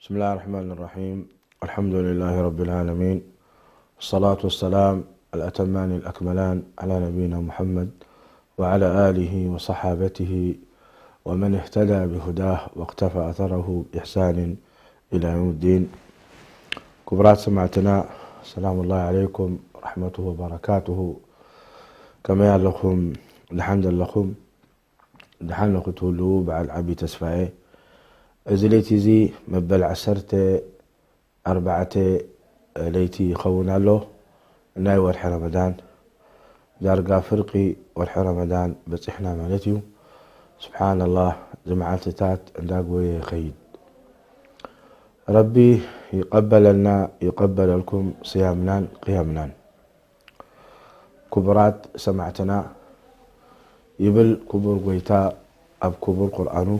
بسم الله الرحمن الرحيم. الحمد لله رب العالمين. والصلاة والسلام الأتمان الأكملان على نبينا محمد وعلى آله وصحابته ومن اهتدى بهداه واقتفى أثره بإحسان إلى يوم الدين. ክቡራት ሰማዕትና፣ ሰላም ላሂ ዓለይኩም ወረሕመቱሁ ወበረካቱሁ። ከመይ ኣለኹም? ደሓን ዘለኹም? ደሓን ንክትህልዉ በዓል ዓቢ ተስፋ እየ። እዚ ለይቲ እዚ መበል ዓሰርተ ኣርባዕተ ለይቲ ይኸውን ኣሎ፣ ናይ ወርሒ ረመዳን። ዳርጋ ፍርቂ ወርሒ ረመዳን በጺሕና ማለት እዩ። ስብሓንላህ፣ እዚ መዓልትታት እንዳጎየ ይኸይድ። ረቢ ይቐበለልና፣ ይቐበለልኩም ስያምናን ቅያምናን። ክቡራት ሰማዕትና፣ ይብል ክቡር ጎይታ ኣብ ክቡር ቁርኣኑ፣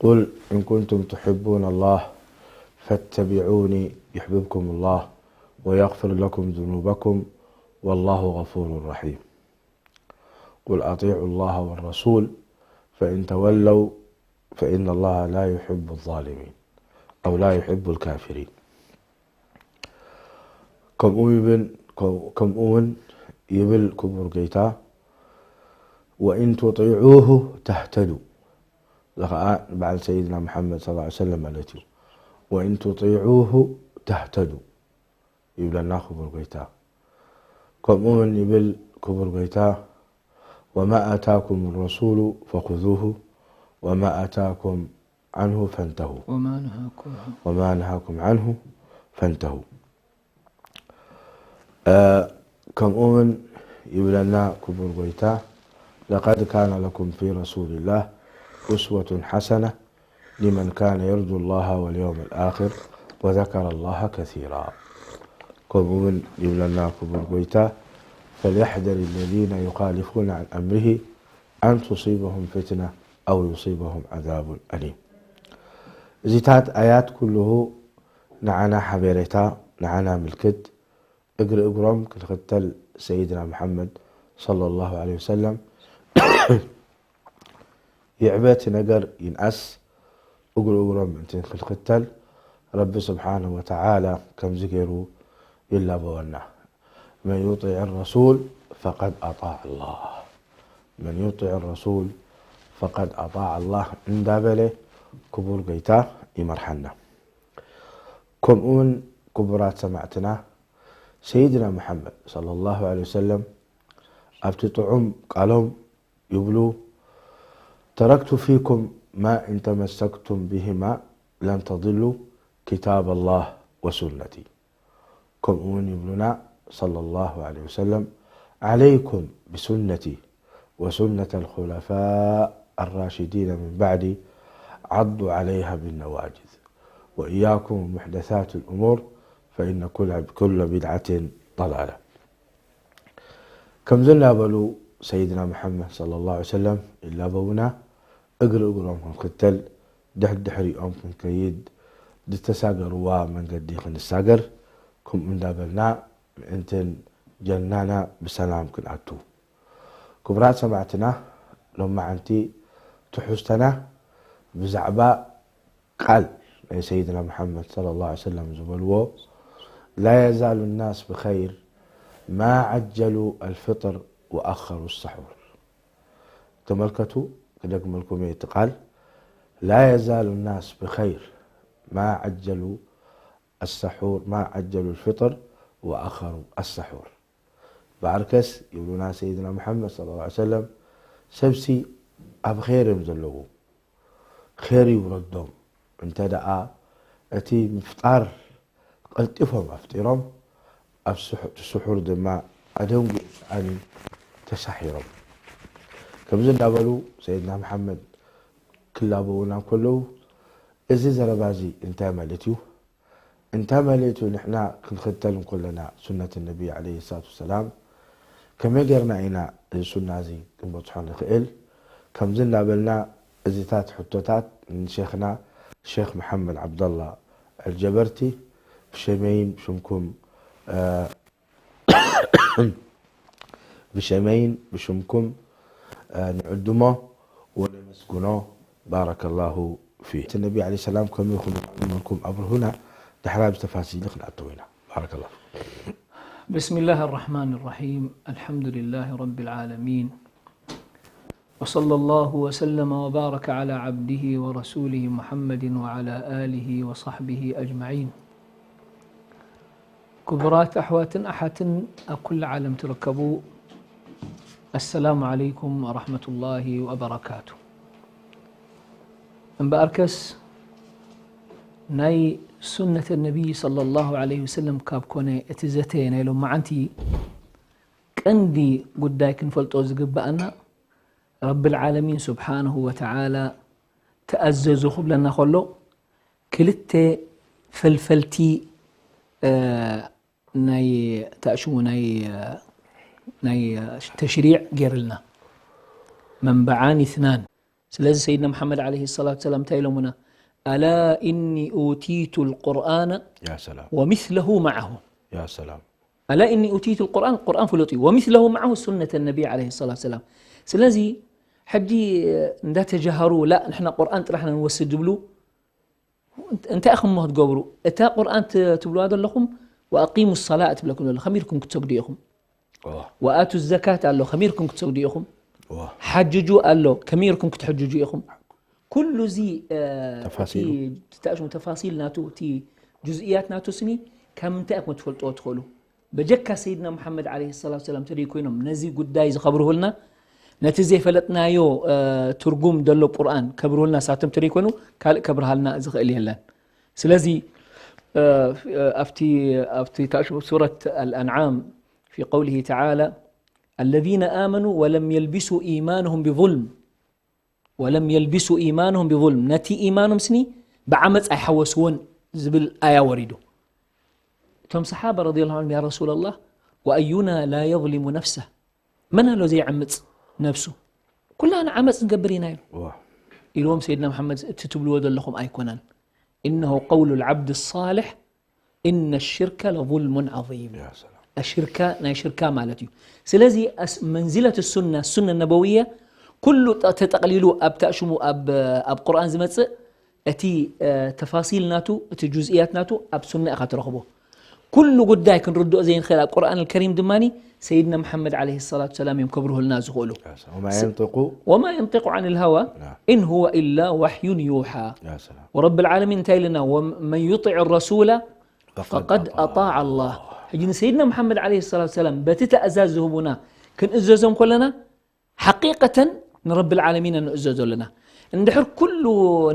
قل إن كنتم تحبون الله فاتبعوني يحببكم الله ويغفر لكم ذنوبكم والله غفور رحيم. قل أطيعوا الله والرسول فإن تولوا فإن الله لا يحب الظالمين أو لا يحب الكافرين. ከምኡ ይብል፣ ከም-፣ ከምኡ እውን ይብል ክቡር ጎይታ፣ وإن تطيعوه تهتدوا። እዚ ኸዓ ንበዓል ሰይድና መሓመድ ሰለላሁ ዐለይሂ ወሰለም ማለት እዩ። وإن تطيعوه تهتدوا ይብለና ክቡር ጎይታ። ከምኡ እውን ይብል ክቡር ጎይታ፣ وما آتاكم الرسول فخذوه وما آتاكم عنه فانتهوا وما نهاكم عنه فانتهوا። ከምኡ እውን ይብለና ክቡር ጎይታ፣ لقد كان لكم في رسول الله أسوة حسنة لمن كان يرجو الله واليوم الآخر وذكر الله كثيرا. ከምኡ እውን ይብለና ክቡር ጎይታ፣ فليحذر الذين يخالفون عن أمره أن تصيبهم فتنة أو يصيبهم عذاب أليم. እዚታት ኣያት ኩልሁ ንዓና ሓቤሬታ፣ ንዓና ምልክት፣ እግሪ እግሮም ክንኽተል ሰይድና መሓመድ ሰለላሁ ዐለይሂ ወሰለም ይዕበ እቲ ነገር ይንኣስ እግሪ እግሮም ምእንቲ ክንኽተል ረቢ ስብሓነሁ ወተዓላ ከምዚ ገይሩ ይላበወና። من يطع الرسول فقد أطاع الله. من يطع الرسول فقد أطاع الله እንዳበለ ክቡር ጎይታ ይመርሓና። ከምኡውን ክቡራት ሰማዕትና፣ ሰይድና መሓመድ ሰለላሁ ዐለይሂ ወሰለም ኣብቲ ጥዑም ቃሎም ይብሉ፣ تركت فيكم ما إن تمسكتم بهما لن تضلوا كتاب الله وسنتي. ከምኡ እውን ይብሉና ሰለላሁ ዐለይሂ ወሰለም፣ عليكم بسنتي وسنة الخلفاء الراشدين من بعدي عضوا عليها بالنواجذ وإياكم ومحدثات الأمور فإن كل، كل بدعة ضلالة። ከምዚ እናበሉ ሰይድና መሓመድ ሰለላሁ ዐለይሂ ወሰለም ይላበዉና፣ እግሪ እግሮም ክንክተል፣ ድሕድሕሪኦም ክንከይድ፣ ዝተሳገርዋ መንገዲ ክንሳገር፣ ከምኡ እንዳበልና ምእንትን ጀናና ብሰላም ክንኣቱ። ክቡራት ሰማዕትና፣ ሎማዓንቲ ትሕዝቶና ብዛዕባ ቃል ናይ ሰይድና መሓመድ ሰለላሁ ዐለይሂ ወሰለም ዝበልዎ፣ لا يزال الناس بخير ما عجلوا الفطر وأخروا السحور። ተመልከቱ፣ ክደግመልኩም እየ እቲ ቃል፣ لا يزال الناس بخير ما عجلوا السحور، ما عجلوا الفطر وأخروا السحور። በዓርከስ ይብሉና ሰይድና መሓመድ ሰለላሁ ዐለይሂ ወሰለም፣ ሰብሲ ኣብ ኼር እዮም ዘለዉ፣ ኼር ይውረዶም። እንተ ደኣ እቲ ምፍጣር ቀልጢፎም ኣፍጢሮም፣ ኣብ ስሑ-፣ እቲ ስሑር ድማ ኣደንጉ ሰኣኒ ተሳሒሮም። ከምዚ እንዳበሉ ሰይድና መሓመድ ክላበዉና እንከለዉ፣ እዚ ዘረባ እዚ እንታይ ማለት እዩ? እንታይ ማለት እዩ? ንሕና ክንኽተል እንከለና ሱነት ነቢ ዓለይሂ ሰላቱ ወሰላም፣ ከመይ ጌርና ኢና እዚ ሱና እዚ ክንበጽሖ ንኽእል? ከምዚ እናበልና እዚታት ሕቶታት ንሼኽና ሼኽ መሓመድ ዓብደላ ኣልጀበርቲ ብሸመይን ብሽምኩም፣ እ፣ ብሸመይን ብሽምኩም፣ እ፣ ንዕድሞ ወነመስግኖ። ባረከላሁ فيه. النبي عليه السلام كم يخلق منكم أبرهنا دحراب تفاصيل خلقته هنا. بارك الله فيك. بسم الله الرحمن الرحيم. الحمد لله رب العالمين. وصلى الله وسلم وبارك على عبده ورسوله محمد وعلى آله وصحبه أجمعين. ክቡራት ኣሕዋትን ኣሓትን ኣብ ኩሉ ዓለም ትርከቡ፣ ኣሰላሙ ዓለይኩም ወረሕመቱላሂ ወበረካቱ። እምበኣርከስ ናይ ሱነት ነቢይ ሰለላሁ ዐለይሂ ወሰለም ካብ ኮነ እቲ ዘተ ናይ ሎማዓንቲ ቀንዲ ጉዳይ ክንፈልጦ ዝግብኣና ረብል ዓለሚን ስብሓንሁ ወተዓላ ተኣዘዙ ክብለና ከሎ ክልተ ፈልፈልቲ ናይ ታእሽሙ ናይ ናይ ተሽሪዕ ገይርልና መንበዓን ኢትናን። ስለዚ ሰይድና መሓመድ ዓለይሂ ሰላቱ ሰላም እንታይ ኢሎምና? ኣላ ኢኒ ኡቲቱ ልቁርኣነ يا سلام ወሚስለሁ መዓሁ يا سلام ኣላ ኢኒ ኡቲቱ ልቁርኣን ቁርኣን ፍለጡ እዩ ወሚስለሁ መዓሁ ሱነት ነቢ ዓለይሂ ሰላቱ ሰላም። ስለዚ ሕጂ እንዳተጃሃሩ ላ ንሕና ቁርኣን ጥራሕ ንወስድ ዝብሉ እንታይ ኢኹም ክትገብሩ? እታ ቁርኣን ትብልዋ ዘለኹም ወኣቂሙ ሰላ ትብለኩም ዘሎ ከመይ ኢልኩም ክትሰግዱ ኢኹም? ወኣቱ ዘካት ኣሎ ከመይ ኢልኩም ክትሰግዱ ኢኹም? ሓጅጁ ኣሎ ከመይ ኢልኩም ክትሕጅጁ ኢኹም? ኩሉ እዚ ተፋሲሉ። ተፋሲል ናቱ እቲ ጁዝእያት ናቱ ስኒ ካብ ምንታይ ኢኹም ትፈልጥዎ ትኽእሉ? በጀካ ሰይድና ሙሓመድ ዓለይሂ ሰላቱ ሰላም ተደይ ኮይኖም ነዚ ጉዳይ ዝኸብርሁልና ነቲ ዘይፈለጥናዮ ትርጉም ዘሎ ቁርኣን ከብርሁልና ሳቶም ተደይ ኮይኑ ካልእ ከብርሃልና ዝኽእል የለን። ስለዚ ኣብቲ ኣብቲ ሱረት ኣልኣንዓም في قوله تعالى الذين آمنوا ولم يلبسوا إيمانهم بظلم ولم يلبسوا إيمانهم بظلم ነቲ ኢማኖም ስኒ ብዓመፅ ኣይሓወስዎን ዝብል ኣያ ወሪዱ። እቶም ሰሓባ ረዲየላሁ ዐንሁም ያ ረሱለላህ ወአዩና ላ የዝሊሙ ነፍሰህ መን ኣሎ ዘይዓምፅ ነብሱ ኩላና ዓመፅ ንገብር ኢና ኢሉ ዋ ኢልዎም ሰይድና መሓመድ እቲ ትብልዎ ዘለኹም ኣይኮነን إنه قول العبد الصالح إن الشرك لظلم عظيم يا سلام ሽርካ ናይ ሽርካ ማለት እዩ። ስለዚ መንዚለት ሱና ሱና ነበውያ ኩሉ ተጠቅሊሉ ኣብ ታእሽሙ ኣብ ቁርኣን ዝመፅእ እቲ ተፋሲል ናቱ እቲ ጁዝእያት ናቱ ኣብ ሱና ኢኻ ትረኽቦ። ኩሉ ጉዳይ ክንርድኦ ዘይንኽእል ኣብ ቁርኣን ከሪም ድማ ሰይድና መሓመድ ዓለይሂ ሰላቱ ሰላም እዮም ከብርሁልና ዝኽእሉ። وما ينطق وما ينطق عن الهوى نعم. إن هو إلا وحي يوحى يا سلام ورب العالمين እንታይ ኢልና ومن يطع الرسول فقد أطاع الله ሕጂ ንሰይድና መሓመድ ዓለይሂ ሰላቱ ሰላም በቲ ተእዛዝ ዝህቡና ክንእዘዞም ከለና ሓቂቀተን ንረብል ዓለሚን ንእዘዞ ኣለና። እንድሕር ኩሉ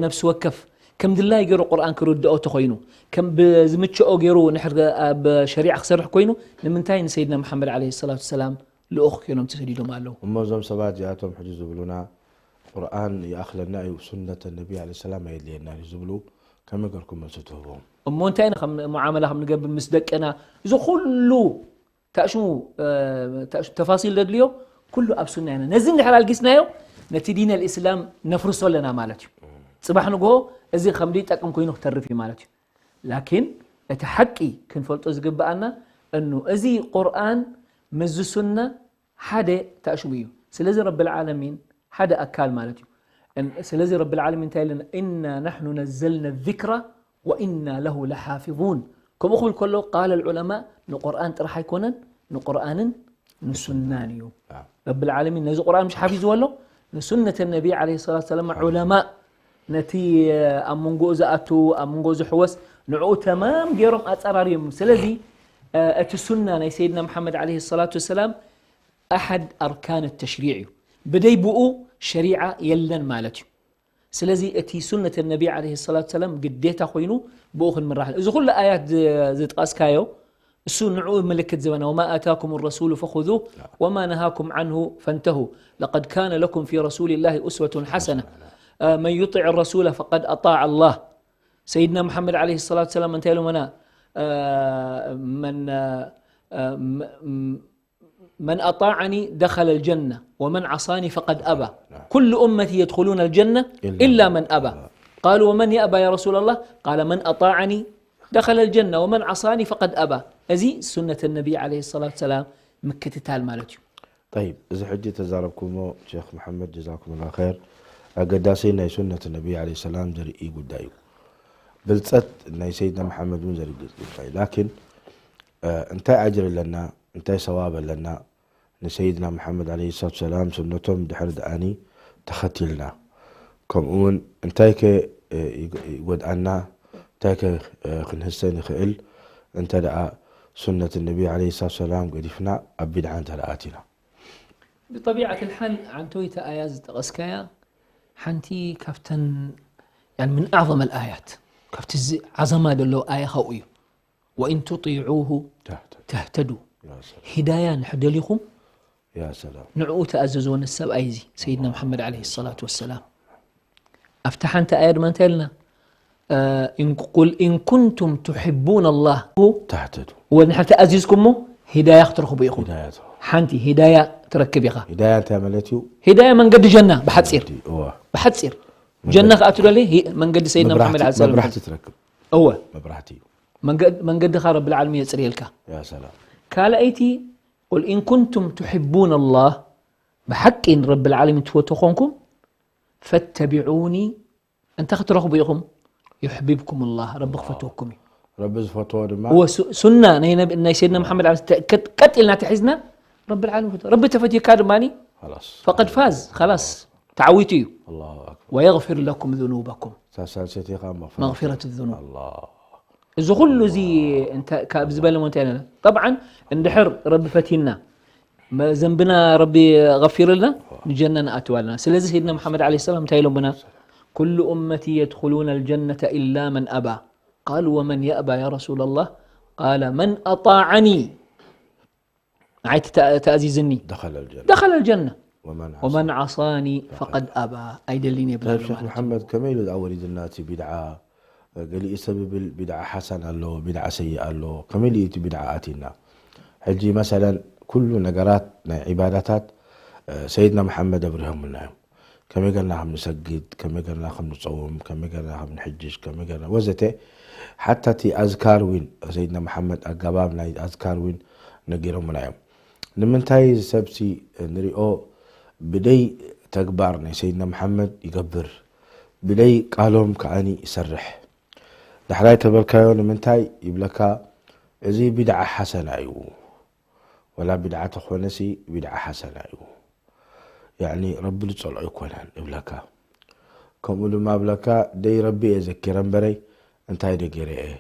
ነፍሲ ወከፍ ከም ድላይ ገይሩ ቁርኣን ክርድኦ ተኮይኑ ከም ብዝምችኦ ገይሩ ንሕር ኣብ ሸሪዓ ክሰርሕ ኮይኑ ንምንታይ ንሰይድና መሓመድ ዓለይሂ ሰላቱ ሰላም ልኡኽ ኮይኖም ተሰዲዶም ኣለዉ? እሞ እዞም ሰባት እዚኣቶም ሕጂ ዝብሉና ቁርኣን ይኣኽለና እዩ ሱነት ነቢ ዓለይሂ ሰላም ኣየድልየና እዩ ዝብሉ ከመይ ገርኩም መልሲ ትህቦም? እሞ እንታይ ኢና ከም ሙዓመላ ከም ንገብር ምስ ደቅና እዚ ኩሉ ታእሽሙ ተፋሲል ዘድልዮ ኩሉ ኣብ ሱና ኢና። ነዚ እንድሕር ኣልጊስናዮ ነቲ ዲን ኣልእስላም ነፍርሶ ኣለና ማለት እዩ። ፅባሕ ንግሆ እዚ ከም ዘይጠቅም ኮይኑ ክተርፍ እዩ ማለት እዩ። ላኪን እቲ ሓቂ ክንፈልጦ ዝግብኣና እኑ እዚ ቁርኣን ምስዚ ሱና ሓደ ታእሽሙ እዩ። ስለዚ ረብል ዓለሚን ሓደ ኣካል ማለት እዩ። እን- ስለዚ ረብል ዓለሚን እንታይ ኢለና? ኢና ናሕኑ ነዘልና ዚክራ ወኢና ለሁ ለሓፊዙን። ከምኡ ክብል ከሎ ቃል ዑለማ ንቁርኣን ጥራሕ ኣይኮነን ንቁርኣንን ንሱናን እዩ። ረብል ዓለሚን ነዚ ቁርኣን ምሽ ሓፊዝዎ ኣሎ ንሱነት ነቢ ዓለይሂ ሰላቱ ሰላም ዑለማ ነቲ ኣብ መንጎኡ ዝኣቱ ኣብ መንጎኡ ዝሕወስ ንዕኡ ተማም ገይሮም ኣፀራርዮም። ስለዚ እቲ ሱና ናይ ሰይድና መሓመድ ዓለይሂ ሰላቱ ወሰላም ኣሓድ ኣርካን ተሽሪዕ እዩ። ብደይ ብኡ ሸሪዓ የለን ማለት እዩ። ስለዚ እቲ ሱነት ነቢ ዓለይሂ ሰላቱ ሰላም ግዴታ ኮይኑ ብኡ ክንምራሕ። እዚ ኩሉ ኣያት ዝ- ዝጠቐስካዮ እሱ ንዑ ምልክት ዝበና وما آتاكم الرسول فخذوه وما نهاكم عنه فانتهوا لقد كان لكم في رسول الله أسوة حسنة من يطع الرسول فقد أطاع الله ሰይድና መሓመድ ዓለይሂ ሰላቱ ሰላም እንታይ ኢሎምና? መን መን ኣጣዓኒ ደኸለ ልጀና ወመን ዓሳኒ ፈቀድ ኣባ ኩሉ ኡመቲ የድኹሉና ልጀና ኢላ መን ኣባ ቃሉ ወመን የእባ ያ ረሱላ ላህ ቃለ መን ኣጣዓኒ ደኸለ ልጀና ወመን ዓሳኒ ፈቀድ ኣባ። እዚ ሱነት ነቢ ዓለይሂ ሰላቱ ሰላም ምክትታል ማለት እዩ። طيب እዚ ሕጂ ተዛረብኩሞ ሼክ መሐመድ ጀዛኩም ላ ኸይር ኣገዳሲ ናይ ሱነት ነቢ ዓለይሂ ሰላም ዘርኢ ጉዳይ እዩ። ብልጸት ናይ ሰይድና መሓመድ እውን ዘርኢ ጉዳይ እዩ። ላኪን፣ እ፣ እንታይ ኣጅር ኣለና? እንታይ ሰዋብ ኣለና? ንሰይድና መሓመድ ዓለይሂ ሰላቱ ሰላም ሱነቶም ድሕሪ ደኣኒ ተኸቲልና። ከምኡ እውን እንታይ ከ፣ እ፣ ይጎ-፣ ይጎድኣና? እንታይ ከ፣ እ፣ ክንህሰ ንኽእል? እንተ ደኣ ሱነት ነቢ ዓለይሂ ሰላቱ ሰላም ገዲፍና ኣብ ቢድዓ እንተ ደኣ ኣቲና። ብጠቢዓት ልሓል ዓንተወይቲ ኣያ ዝጠቐስካያ ሓንቲ ካብተን ያን ምን ኣዕظም ኣልኣያት ካብቲ እዚ ዓዘማ ዘለዎ ኣያ ካብኡ እዩ። ወኢን ቱጢዑሁ ተህተዱ። ተህተዱ። ያ ሰላም። ሂዳያ ንድሕር ደሊኹም ያ ሰላም። ንዕኡ ተኣዘዝዎ ነዚ ሰብኣይ እዚ ሰይድና መሓመድ ዓለይሂ ሰላቱ ወሰላም። ኣብታ ሓንቲ ኣያ ድማ እንታይ ኢልና? እ፣ ኢን ቁል ኢን ኩንቱም ቱሕቡን ኣላህ ተህተዱ። ወንድሕር ተኣዚዝኩሞ ሂዳያ ክትረኽቡ ኢኹም። ሂዳያ ትረኽቡ። ሓንቲ ሂዳያ ትረክብ ኢኻ። ሂዳያ እንታይ ማለት እዩ? ሂዳያ መንገዲ ጀና ብሓፂር እዋ። ብሓፂር ጀና ከኣቱ ደሊ ሂ- መንገዲ ሰይድና መሓመድ መብራህቲ ዓለይሂ ሰላም መብራህቲ ትረክብ። እወ መብራህቲ እዩ። መንገድ- መንገድኻ ረብል ዓለሚን የፅርየልካ። ያ ሰላም። ካልኣይቲ ቁል ኢን ኩንቱም ትሕቡን ኣላህ ብሓቂ ንረብል ዓለሚን ትፈትዉ ኮንኩም ፈተቢዑኒ እንታይ ክትረኽቡ ኢኹም? ዩሕቢብኩም ኣላህ ረቢ ክፈትወኩም እዩ። ረቢ ዝፈትዎ ድማ እወ ሱ- ሱና ናይ ነብ- ናይ ሰይድና መሓመድ ዓለይሂ ሰላም ቀጥ- ቀጥ ኢልና ተሒዝና ረብል ዓለሚን ፈትዎ። ረቢ ተፈትዩካ ድማ ኸላስ። ፈቀድ ፋዝ ኸላስ ተዓዊቱ እዩ። ኣላሁ ኣክበር። ወየግፊር ለኩም ذኑበኩም ሳልሰይቲ ኸዓ መግፊረት። መግፊረት ذኑብ ኣላህ። እዚ ኩሉ እዚ እንተ- ካብ ዝበለ ሞ እንታይ ኢለና? ጠብዓን እንድሕር ረቢ ፈቲና መ- ዘንብና ረቢ غፊርልና ንጀና ንኣትዋ ኣለና። ስለዚ ሰይድና መሓመድ ዓለይሂ ሰላም እንታይ ኢሎምና? ኩሉ ኡመቲ የድኹሉነ ልጀነተ ኢላ መን ኣባ። ቃሉ ወመን የእባ ያ ረሱላ ላህ? ቃለ መን ኣጣዓኒ ንዓይ ተኣዚዝኒ ደኸለ ልጀና። ደኸለ ልጀና ወመን ወመን ዓሳኒ ፈቀድ ኣባ ኣይደልን የብላ ሸክ መሓመድ ከመይ ኢሉ ዝኣወሪድና እቲ ቢድዓ? ገሊኡ ሰብ ይብል ቢድዓ ሓሰን ኣሎ፣ ቢድዓ ሰይእ ኣሎ። ከመይ ኢሉ እቲ ቢድዓ ኣቲና? ሕጂ መሰለን ኩሉ ነገራት ናይ ዒባዳታት ሰይድና መሓመድ ኣብሪሆምልና እዮም። ከመይ ገርና ከም ንሰግድ፣ ከመይ ገርና ከም ንፀውም፣ ከመይ ገርና ከም ንሕጅሽ፣ ከመይ ገርና ወዘተ። ሓታ እቲ ኣዝካር እውን ሰይድና መሓመድ ኣገባብ ናይ ኣዝካር እውን ነጊሮምና እዮም። ንምንታይ እዚ ሰብሲ ንሪኦ ብደይ ተግባር ናይ ሰይድና መሓመድ ይገብር፣ ብደይ ቃሎም ከዓኒ ይሰርሕ። ዳሕራይ ተበልካዮ ንምንታይ ይብለካ፣ እዚ ቢድዓ ሓሰና እዩ፣ ወላ ቢድዓ ተኾነሲ ቢድዓ ሓሰና እዩ። ያዕኒ ረቢ ዝጸልኦ ኣይኮነን ይብለካ። ከምኡ ድማ ይብለካ፣ ደይ ረቢ እየ ዘኪረ እምበረይ እንታይ ዶ ገይረ እየ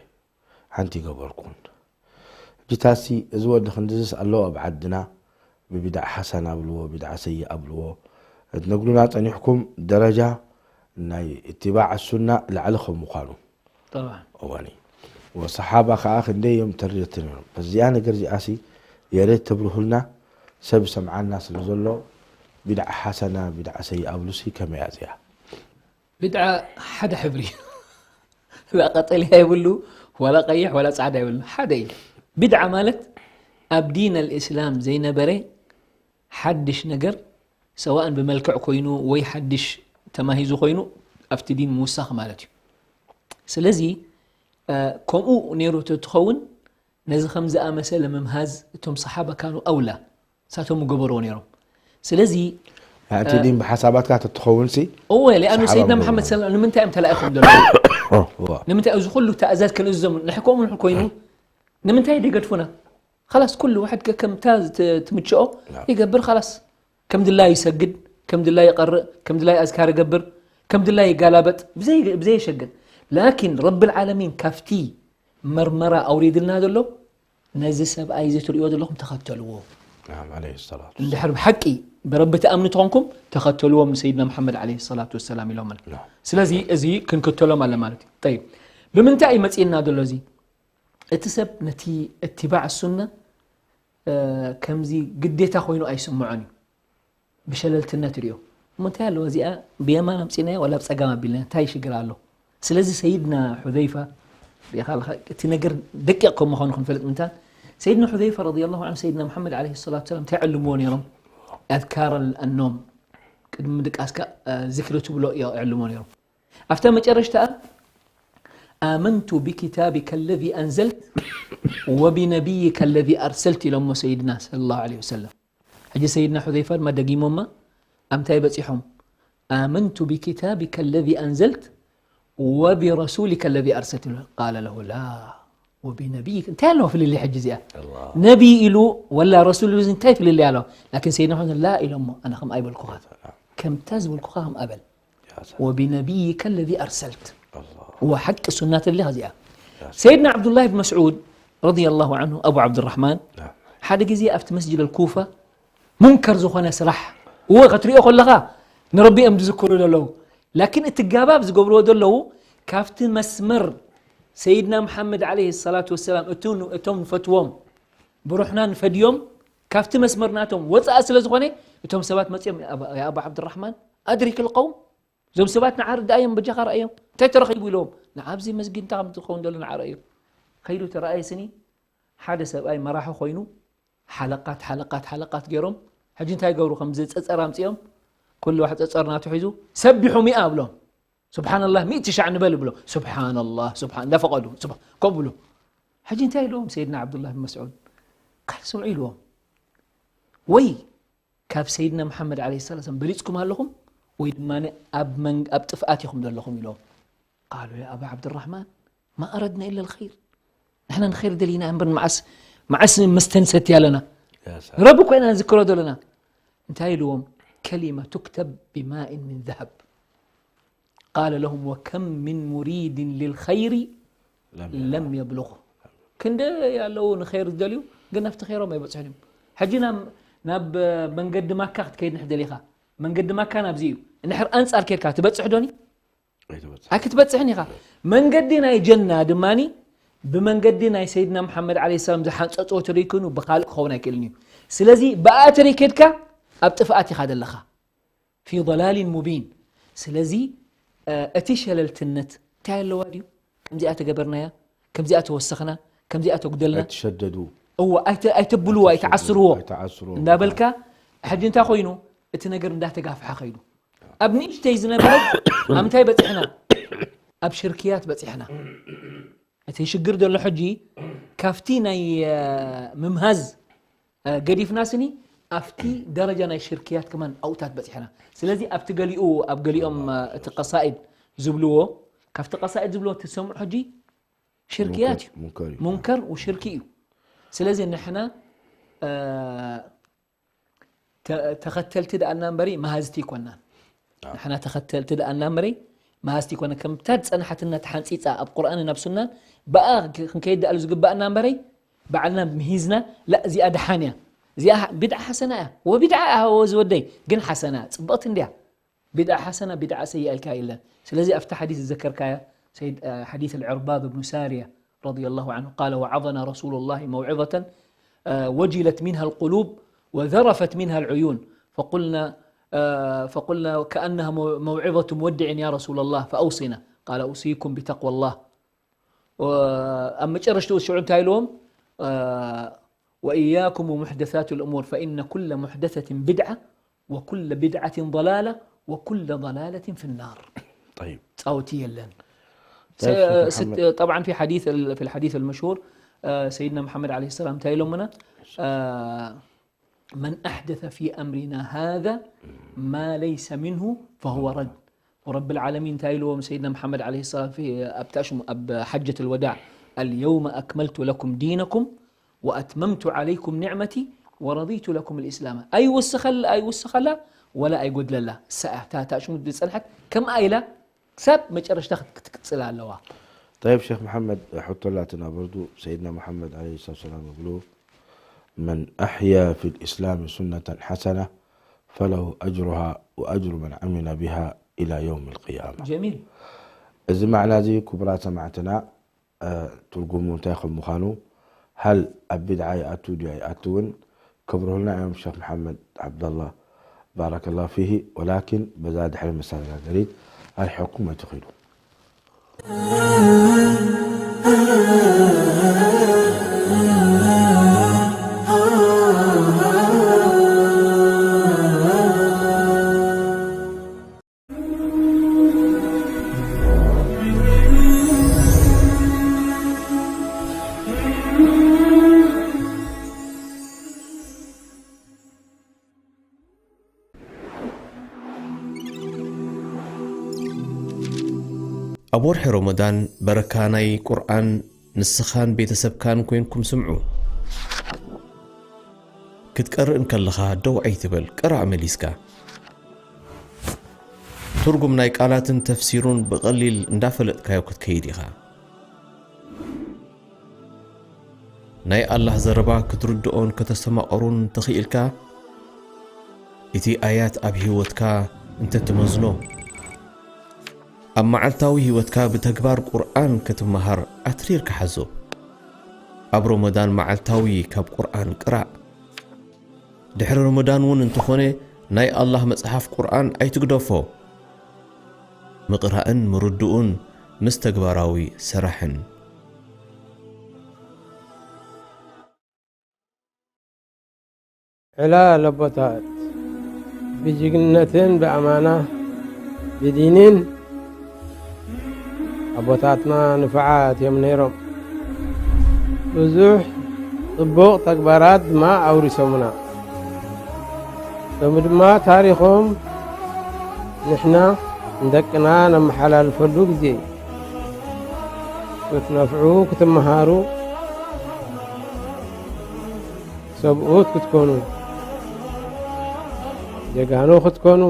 ሓንቲ ይገበርኩን። ሕጂ ታሲ እዚ ወዲ ክንድዝስ ኣለዎ ኣብ ዓድና ብቢድዓ ሓሰና ኣብልዎ፣ ቢድዓ ሰይእ ኣብልዎ። እትነግሩና ጸኒሕኩም ደረጃ ናይ እትባዕ ሱና ላዕሊ ከም ምዃኑ። ጠብዓ እዋኒ ወሰሓባ ከዓ ክንደይ እዮም ተርድእቲ ነይሮም። በዚኣ ነገር እዚኣሲ የሬት ተብርሁልና ሰብ ሰምዓና ስለ ዘሎ ቢድዓ ሓሰና ቢድዓ ሰይእ ኣብሉሲ ከመይ እያ እዚኣ? ብድዓ ሓደ ሕብሪ ላ ቀጠልያ የብሉ ዋላ ቀይሕ ዋላ ጻዕዳ የብሉ ሓደ እዩ። ብድዓ ማለት ኣብ ዲን ኣልእስላም ዘይነበረ ሓድሽ ነገር ሰዋእን ብመልክዕ ኮይኑ ወይ ሓድሽ ተማሂዙ ኮይኑ ኣብቲ ዲን ምውሳኽ ማለት እዩ። ስለዚ ከምኡ ነይሩ ተትኸውን ነዚ ከም ዝኣመሰለ ምምሃዝ እቶም ሰሓባ ካኑ ኣውላ ሳቶም ገበርዎ ነይሮም። ስለዚ እቲ ዲን ብሓሳባትካ ተትኸውን ሲ እወ ሊኣኑ ሰይድና መሓመድ ሰለ ንምንታይ እዮም ተላኢኹም ዘሎ? ንምንታይ እዚ ኩሉ ተእዛዝ ክንእዞም ንሕከኦም ንሕ ኮይኑ ንምንታይ ደገድፉና? خلاص ኩሉ ዋሕድ ከምታ ትምችኦ ይገብር። خلاص ከም ድላይ ይሰግድ፣ ከም ድላይ ይቀርእ፣ ከም ድላይ ኣዝካር ይገብር፣ ከም ድላይ ይጋላበጥ ብዘይ ብዘይ የሸግር። ላኪን ረብል ዓለሚን ካብቲ መርመራ ኣውሪድልና ዘሎ ነዚ ሰብኣይ እዚ ትሪእዎ ዘለኹም ተኸተልዎ። ናም ዓለይሂ ሰላቱ እንድሕር ብሓቂ ብረቢ ትኣምኑ ተኾንኩም ተኸተልዎም ንሰይድና መሓመድ ዓለይሂ ሰላቱ ወሰላም ኢሎምና። ስለዚ እዚ ክንክተሎም ኣለ ማለት እዩ። ጠይብ ብምንታይ እዩ መፂእና ዘሎ እዚ? እቲ ሰብ ነቲ እትባዕ ሱና ከምዚ ግዴታ ኮይኑ ኣይስምዖን እዩ። ብሸለልትነት ሪኦ እሞ እንታይ ኣለዎ እዚኣ ብየማን ኣምፂናዮ ዋላ ብፀጋም ኣቢልና እንታይ ሽግር ኣሎ? ስለዚ ሰይድና ሑዘይፋ ሪኢኻ ኣለኻ እቲ ነገር ደቂቕ ከም ምዃኑ ክንፈልጥ ምንታን ሰይድና ሑዘይፋ ረዲየላሁ ዐንሁ ሰይድና መሓመድ ዓለይሂ ሰላቱ ወሰላም እንታይ ይዕልምዎ ነይሮም? ኣዝካር ኣኖም ቅድሚ ምድቃስካ ዝክሪ ትብሎ ይዕልምዎ ነይሮም። ኣብታ መጨረሽታ ኣመንቱ ብኪታቢከ ለዚ ኣንዘልት ወቢነቢይከ ለዚ ኣርሰልት ኢሎሞ ሰይድና ሰለላሁ ዐለይሂ ወሰለም። ሕጂ ሰይድና ሑዘይፋ ድማ ደጊሞማ ኣብ ምንታይ በፂሖም? آمنت بكتابك الذي أنزلت وبرسولك الذي أرسلت. قال له لا وبنبيك. እንታይ ኣለዎ ፍልልይ ሕጂ እዚኣ? ነቢ ኢሉ ወላ ረሱል ኢሉ እንታይ ፍልልይ ኣለዎ? ላኪን ሰይድና መሓመድ ላ ኢሎሞ፣ ኣነ ከም ኣይበልኩኻ፣ ከምታ ዝበልኩኻ ከም ኣበል። وبنبيك الذي أرسلت. እዋ ሓቂ ሱና ተድልኻ እዚኣ። ሰይድና ዓብዱላህ ብን መስዑድ ረዲየላሁ ዓንሁ፣ ኣቡ ዓብዱራሕማን፣ ሓደ ግዜ ኣብቲ መስጅድ ኣልኩፋ ሙንከር ዝኾነ ስራሕ፣ እወ፣ ክትሪኦ ከለኻ ንረቢ እዮም ዝዝክሩ ዘለዉ። ላኪን እቲ ጋባብ ዝገብርዎ ዘለዉ ካብቲ መስመር ሰይድና መሓመድ ዓለይሂ ሰላቱ ወሰላም፣ እቱ-፣ እቶም ንፈትዎም ብሩሕና ንፈድዮም ካብቲ መስመር ናቶም ወፃኢ ስለ ዝኾነ፣ እቶም ሰባት መፅኦም፣ "ያ ኣባ፣ ያ ኣባ ዓብዱራሕማን፣ ኣድሪክ ልቀውም፣ እዞም ሰባት ንዓ ርዳእዮም፣ በጃኻ ርኣዮም፣ እንታይ ተረኺቡ?" ኢሎም። "ንዓ ኣብዚ መስጊድ እንታይ ከም ዝኸውን ዘሎ ንዓ ርኣዮ።" ከይዱ ተረኣየ ስኒ፣ ሓደ ሰብኣይ መራሒ ኮይኑ፣ ሓለቃት፣ ሓለቃት፣ ሓለቃት ገይሮም፣ ሕጂ እንታይ ይገብሩ? ከምዚ ጸጸር ኣምጺኦም፣ ኩሉ ዋሕ ጸጸር ናቱ ሒዙ፣ "ሰቢሑ ሚኣ" ኣብሎም። "ስብሓንላህ፣ ሚእቲ ሻዕ ንበል" ይብሎ። "ስብሓንላህ፣ ስብሓን-" እንዳፈቐዱ፣ ስብሓ-፣ ከምኡ ብሎ። ሕጂ እንታይ ኢልዎም ሰይድና ዓብዱላህ ብን መስዑድ? ቃል ስምዑ ኢልዎም። ወይ ካብ ሰይድና መሓመድ ዓለይሂ ሰላም በሊጽኩም ኣለኹም፣ ወይ ድማ ኣብ መን-፣ ኣብ ጥፍኣት ኢኹም ዘለኹም ኢሎም። ቃሉ ያ ኣባ ዓብድራሕማን ማ ኣረድና ኢለ ልኸይር፣ ንሕና ንኸይር ደሊና እምበር መዓስ፣ መዓስ መስተንሰት ኣለና። ያ ሰላም። ረቢ ኮይና ንዝክሮ ዘለና። እንታይ ኢልዎም? ከሊማ ቱክተብ ብማእን ምን ዘሀብ። ቃለ ለሁም ወከም ምን ሙሪድን ልልኸይሪ ለም ለም የብሉቕ። ክንደይ ኣለዉ ንኸይር ዝደልዩ፣ ግን ናብቲ ኸይሮም ኣይበጽሑን እዮም። ሕጂ ናብ፣ ናብ መንገዲ ማካ ክትከይድ ንሕ ደሊኻ፣ መንገዲ ማካ ናብዚ እዩ። እንድሕር ኣንጻር ኬድካ ትበጽሕ ዶኒ? ኣይትበጽሕ። ኣይክትበጽሕን ኢኻ። መንገዲ ናይ ጀና ድማኒ ብመንገዲ ናይ ሰይድና መሓመድ ዓለይሂ ሰላም ዝሓንጸጽዎ ተደይኮይኑ ብኻልእ ክኸውን ኣይክእልን እዩ። ስለዚ ብኣ ተደይከድካ ኣብ ጥፍኣት ኢኻ ዘለኻ። ፊ ضላሊን ሙቢን። ስለዚ፣ እ፣ እቲ ሸለልትነት እንታይ ኣለዋ ድዩ? ከምዚኣ ተገበርናያ፣ ከምዚኣ ተወሰኽና፣ ከምዚኣ ተጉደልና። ኣይትሸደዱ። እወ፣ ኣይተ-፣ ኣይተብልዎ፣ ኣይትሸደዱ፣ ኣይትዓስርዎ። ኣይትዓስርዎ። እንዳበልካ፣ ሕጂ እንታይ ኮይኑ? እቲ ነገር እንዳተጋፍሐ ከይዱ። ኣብ ንእሽተይ ዝነበረ፣ ኣብ ምንታይ በጺሕና? ኣብ ሽርክያት በጺሕና። እቲ ሽግር ዘሎ ሕጂ፣ ካብቲ ናይ፣ እ፣ ምምሃዝ፣ እ፣ ገዲፍና ስኒ፣ ኣብቲ ደረጃ ናይ ሽርክያት ከማን ኣውታት በጺሕና። ስለዚ ኣብቲ ገሊኡ፣ ኣብ ገሊኦም፣ እ፣ እቲ ቀሳኢድ ዝብልዎ፣ ካብቲ ቀሳኢድ ዝብልዎ ትሰምዑ ሕጂ ሽርክያት እዩ። ሙንከር፣ ሙንከር እዩ። ሙንከር ወሽርኪ እዩ። ስለዚ ንሕና፣ እ፣ ተ-፣ ተኸተልቲ ደኣና እምበሪ መሃዝቲ ኣይኮናን። ኣዎ። ንሕና ተኸተልቲ ደኣና እምበሪ መሃዝቲ ኣይኮናን። ከምታ ዝጸንሓትና ተሓንጺጻ ኣብ ቁርኣንን ኣብ ሱናን ብኣ ክ-፣ ክንከይድ ደኣሉ ዝግባኣና እምበሪ ባዕልና ምሂዝና፣ ላ፣ እዚኣ ደሓን እያ፣ እዚኣ ቢድዓ ሓሰና እያ፣ ወቢድዓ እያ፣ ወ ዝወደይ፣ ግን ሓሰና እያ፣ ጽብቕቲ እንድያ። ቢድዓ ሓሰና፣ ቢድዓ ሰይኣ ኢልካ የለን። ስለዚ ኣብቲ ሓዲስ ዝዘከርካያ ሰይድ፣ እ፣ ሓዲስ العرباض بن سارية رضي الله عنه قال: وعظنا رسول الله موعظة، እ፣ وجلت منها القلوب وذرفت منها العيون، فقلنا، እ፣ فقلنا: كأنها مو-، موعظة مودع يا رسول الله، فأوصنا. قال: أوصيكم بتقوى الله. ወ-፣ ኣብ መጨረሽትኡ ሽዑ እንታይ ኢልዎም? እ፣ وإياكم ومحدثات الأمور فإن كل محدثة بدعة وكل بدعة ضلالة وكل ضلالة في النار. طيب. ጻውቲ የለን። طيب، س-، شيخ ست-، محمد. طبعًا في حديث ال-، في الحديث المشهور، እ፣ ሰይድና መሓመድ ዓለይሂ ሰላም እንታይ ኢሎምና? እ፣ من أحدث في أمرنا هذا ما ليس منه فهو رد. ወረብል ዓለሚን እንታይ ኢልዎም ሰይድና መሓመድ ዓለይሂ ሰላም ፊ-፣ ኣብታ ሽሙ-፣ ኣብ ሓጀተል ወዳዕ፣ اليوم أكملت لكم دينكم وأتممت عليكم نعمتي ورضيت لكم الإسلام። ኣይውስኸል-፣ ኣይውስኸላ ወላ ኣይጎድለላ። እሳ እያ፣ እታ፣ እታ ሽሙ ዝጸንሐት ከምኣ ኢላ ክሳብ መጨረሽታ ክት-፣ ክትቅጽል ኣለዋ። طيب شيخ محمد، ሕቶ ኣላትና በርዱ። ሰይድና መሓመድ ዓለይሂ ሰላቱ ወሰላም ይብሉ: من أحيا في الإسلام سنة حسنة فله أجرها وأجر من عمل بها إلى يوم القيامة. ጀሚል። እዚ ማዕና እዚ ክቡራት ሰማዕትና፣ እ፣ ትርጉሙ እንታይ ከም ምዃኑ፣ ሃል ኣብ ቢድዓ ይኣቱ ድዩ ኣይኣትውን ክብርሁልና እዮም ሸኽ መሓመድ ዓብደላ ባረከላሁ ፊሂ። ወላኪን በዛ ድሕሪ መሰጋገሪት ኣርሒቕኩም ኣይትኺዱ። ኣብ ወርሒ ሮመዳን በረካ ናይ ቁርኣን ንስኻን ቤተሰብካን ኮይንኩም ስምዑ። ክትቀርእ እንከለኻ ደው ኣይትበል፣ ቅራእ መሊስካ። ትርጉም ናይ ቃላትን ተፍሲሩን ብቐሊል እንዳፈለጥካዮ ክትከይድ ኢኻ። ናይ ኣላህ ዘረባ ክትርድኦን ከተስተማቕሩን እንተኽኢልካ፣ እቲ ኣያት ኣብ ህይወትካ እንተትመዝኖ፣ ኣብ መዓልታዊ ህይወትካ ብተግባር ቁርኣን ክትመሃር ኣትሪርካ ሓዞ። ኣብ ሮመዳን መዓልታዊ ካብ ቁርኣን ቅራእ። ድሕሪ ሮመዳን እውን እንተኾነ ናይ ኣላህ መጽሓፍ ቁርኣን ኣይትግደፎ። ምቕራእን ምርድኡን ምስ ተግባራዊ ስራሕን። ዕላል ኣቦታት ብጅግንነትን ብኣማና ብዲንን ኣቦታትና ንፉዓት እዮም ነይሮም። ብዙሕ ጽቡቕ ተግባራት ድማ ኣውሪሶምና። ሎሚ ድማ ታሪኾም ንሕና ንደቅና ነመሓላልፈሉ ግዜ እዩ። ክትነፍዑ፣ ክትመሃሩ፣ ሰብኡት ክትኮኑ፣ ጀጋኑ ክትኮኑ፣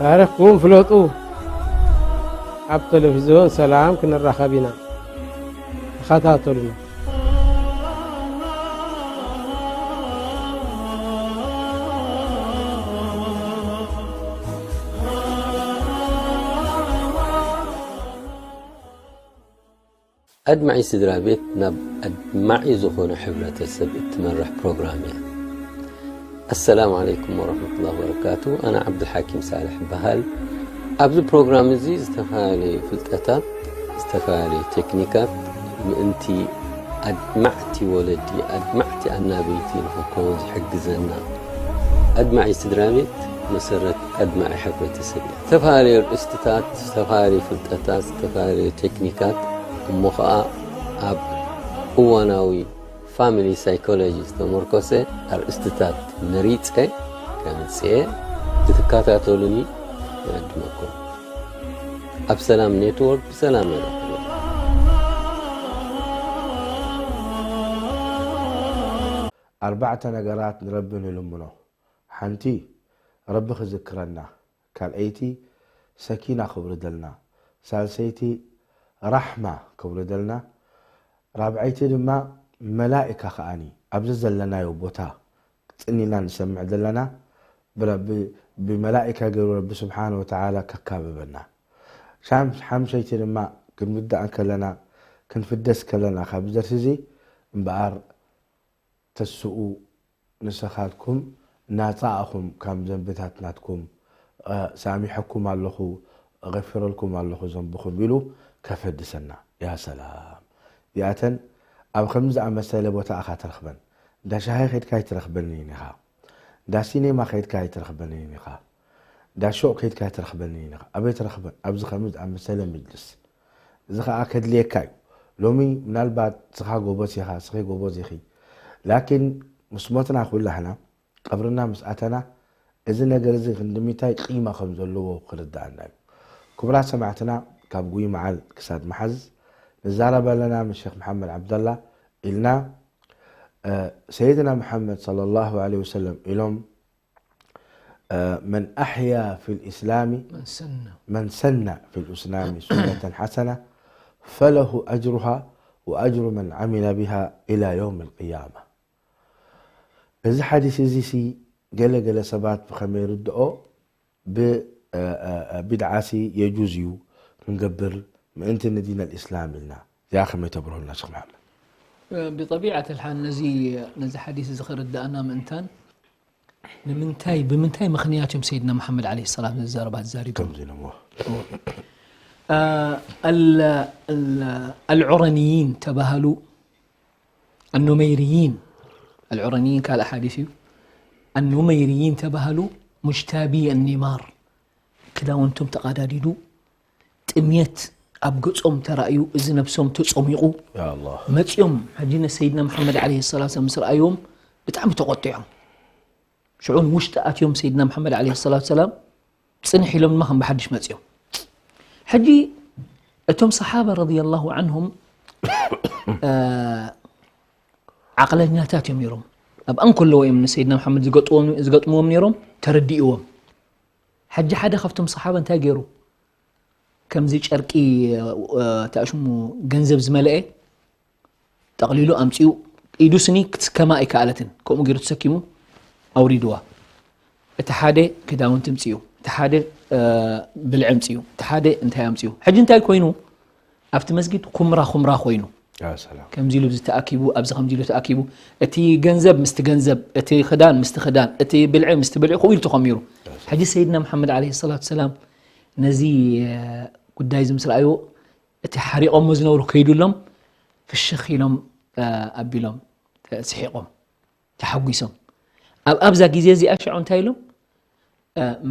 ታሪኽኩም ፍለጡ። ኣብ ቴሌቪዝዮን ሰላም ክንራኸብ ኢና። ተኸታተሉና። ኣድማዒ ስድራ ቤት ናብ ኣድማዒ ዝኾነ ሕብረተሰብ እትመርሕ ፕሮግራም እያ። ኣሰላሙ ዓለይኩም ወረሕመቱላሂ ወበረካቱ። ኣነ ዓብዱልሓኪም ሳልሕ እበሃል። ኣብዚ ፕሮግራም እዚ ዝተፈላለዩ ፍልጠታት፣ ዝተፈላለዩ ቴክኒካት ምእንቲ ኣድማዕቲ ወለዲ፣ ኣድማዕቲ ኣናበይቲ ንኽንከውን ዝሕግዘና። ኣድማዒ ስድራ ቤት መሰረት ኣድማዒ ሕብረተሰብ እያ። ዝተፈላለዩ ኣርእስትታት፣ ዝተፈላለዩ ፍልጠታት፣ ዝተፈላለዩ ቴክኒካት እሞ ኸኣ ኣብ እዋናዊ ፋሚሊ ሳይኮሎጂ ዝተመርኮሰ ኣርእስትታት መሪጸ ከምጽኤ ክትከታተሉኒ ይዕድመኩም። ኣብ ሰላም ኔትወርክ ብሰላም የራኽበና። ኣርባዕተ ነገራት ንረቢ ንልምኖ። ሓንቲ ረቢ ክዝክረና፣ ካልኣይቲ ሰኪና ከውርደልና፣ ሳልሰይቲ ራሕማ ከውርደልና፣ ራብዐይቲ ድማ መላኢካ ከኣኒ ኣብዚ ዘለናዮ ቦታ ጽኒና ንሰምዕ ዘለና ብረቢ ብመላኢካ ገይሩ ረቢ ስብሓነ ወተዓላ ከካብበና። ሻም ሓምሸይቲ ድማ ክንውዳእ ከለና ክንፍደስ ከለና ካብ ደርሲ እዚ እምበኣር ተስኡ ንስኻትኩም ናጻ ኣኹም ካብ ዘንብታት ናትኩም ሳሚሐኩም ኣለኹ፣ ኣغፊረልኩም ኣለኹ ዘንብኹም ኢሉ ከፈድሰና። ያ ሰላም። እዚኣተን ኣብ ከምዚ ዝኣመሰለ ቦታ ኢኻ ትረኽበን። እንዳ ሻሂ ከይድካ ኣይትረኽበንን ኢኻ። እንዳ ሲኔማ ከይድካ ኣይትረኽበንን ኢኻ። እንዳ ሾቕ ከይድካ ኣይትረኽበንን ኢኻ። ኣበይ ትረኽበን? ኣብዚ ከምዚ ዝኣመሰለ ምጅልስ። እዚ ኸኣ ከድልየካ እዩ። ሎሚ ምናልባት ስኻ ጎበዝ ኢኻ፣ ስኺ ጎበዝ ኢኺ። ላኪን ምስ ሞትና ኩላህና ቀብርና ምስ ኣተና እዚ ነገር እዚ ክንድሚታይ ቂማ ከም ዘለዎ ክርድኣና እዩ። ክቡራት ሰማዕትና ካብ ጉይ መዓል ክሳድ መሓዝ ንዛረብ ኣለና ምስ ሸክ መሓመድ ዓብደላ ኢልና ሰይድና መሓመድ صلى الله عليه وسلم ኢሎም من أحيا في الإسلام من سن من سن في الإسلام سنة حسنة فله أجرها وأجر من عمل بها إلى يوم القيامة። እዚ ሓዲስ እዚ ሲ ገለ ገለ ሰባት ብኸመይ ይርድኦ ብቢድዓ ሲ የጁዝ እዩ ክንገብር ምእንቲ ንዲን ኣልእስላም ኢልና እዚኣ ከመይ ተብርሆልና ሽክ መሓመድ። ብጠቢዓት ልሓል ነዚ ነዚ ሓዲስ እዚ ክርድኣና ምእንታን ንምንታይ ብምንታይ ምኽንያት እዮም ሰይድና መሓመድ ዓለይሂ ሰላም ነዚ ዘረባ ተዛሪቦም? ከምዚ ኢሎምዎ። ኣልዑረንይን ተባሃሉ ኣኑመይርይን ኣልዑረንይን ካልእ ሓዲስ እዩ። ኣኑመይርይን ተባሃሉ ሙጅታቢ ኣኒማር ክዳውንቶም ተቓዳዲዱ ጥምየት ኣብ ገጾም ተራእዩ እዚ ነብሶም ተጾሚቑ ያ ኣላህ። መጺኦም ሕጂ ንሰይድና መሓመድ ዓለይሂ ሰላም ምስ ረኣይዎም ብጣዕሚ ተቖጢዖም። ሽዑ ንውሽጢ ኣትዮም ሰይድና መሓመድ ዓለይሂ ሰላቱ ሰላም ጽንሕ ኢሎም ድማ ከም ብሓድሽ መጺኦም። ሕጂ እቶም ሰሓባ ረዲየላሁ ዐንሁም ዓቕለኛታት እዮም ነይሮም። ኣብ ኣንከለዎ እዮም ንሰይድና መሓመድ ዝገጥዎም- ዝገጥምዎም ነይሮም፣ ተረዲእዎም። ሕጂ ሓደ ካብቶም ሰሓባ እንታይ ገይሩ? ከምዚ ጨርቂ ተኣሽሙ ገንዘብ ዝመልአ ጠቕሊሉ ኣምጺኡ፣ ኢዱ ስኒ ክትስከማ ኣይከኣለትን። ከምኡ ገይሩ ተሰኪሙ ኣውሪድዋ። እቲ ሓደ ክዳውንቲ ምጽኡ፣ እቲ ሓደ ብልዒ ምጽኡ፣ እቲ ሓደ እንታይ ኣምጽኡ። ሕጂ እንታይ ኮይኑ? ኣብቲ መስጊድ ኩምራ ኩምራ ኮይኑ። ከምዚ ኢሉ ተኣኪቡ፣ ኣብዚ ከምዚ ኢሉ ተኣኪቡ። እቲ ገንዘብ ምስቲ ገንዘብ፣ እቲ ክዳን ምስቲ ክዳን፣ እቲ ብልዒ ምስቲ ብልዒ፣ ከምኡ ኢሉ ተኾሚሩ። ሕጂ ሰይድና መሓመድ ዓለይሂ ሰላቱ ሰላም ነዚ ጉዳይ እዚ ምስ ረኣይዎ፣ እቲ ሓሪቖሞ ዝነብሩ ከይዱሎም ፍሽኽ ኢሎም ኣቢሎም ስሒቖም ተሓጒሶም። ኣብ ኣብዛ ግዜ እዚኣ ሽዑ እንታይ ኢሎም?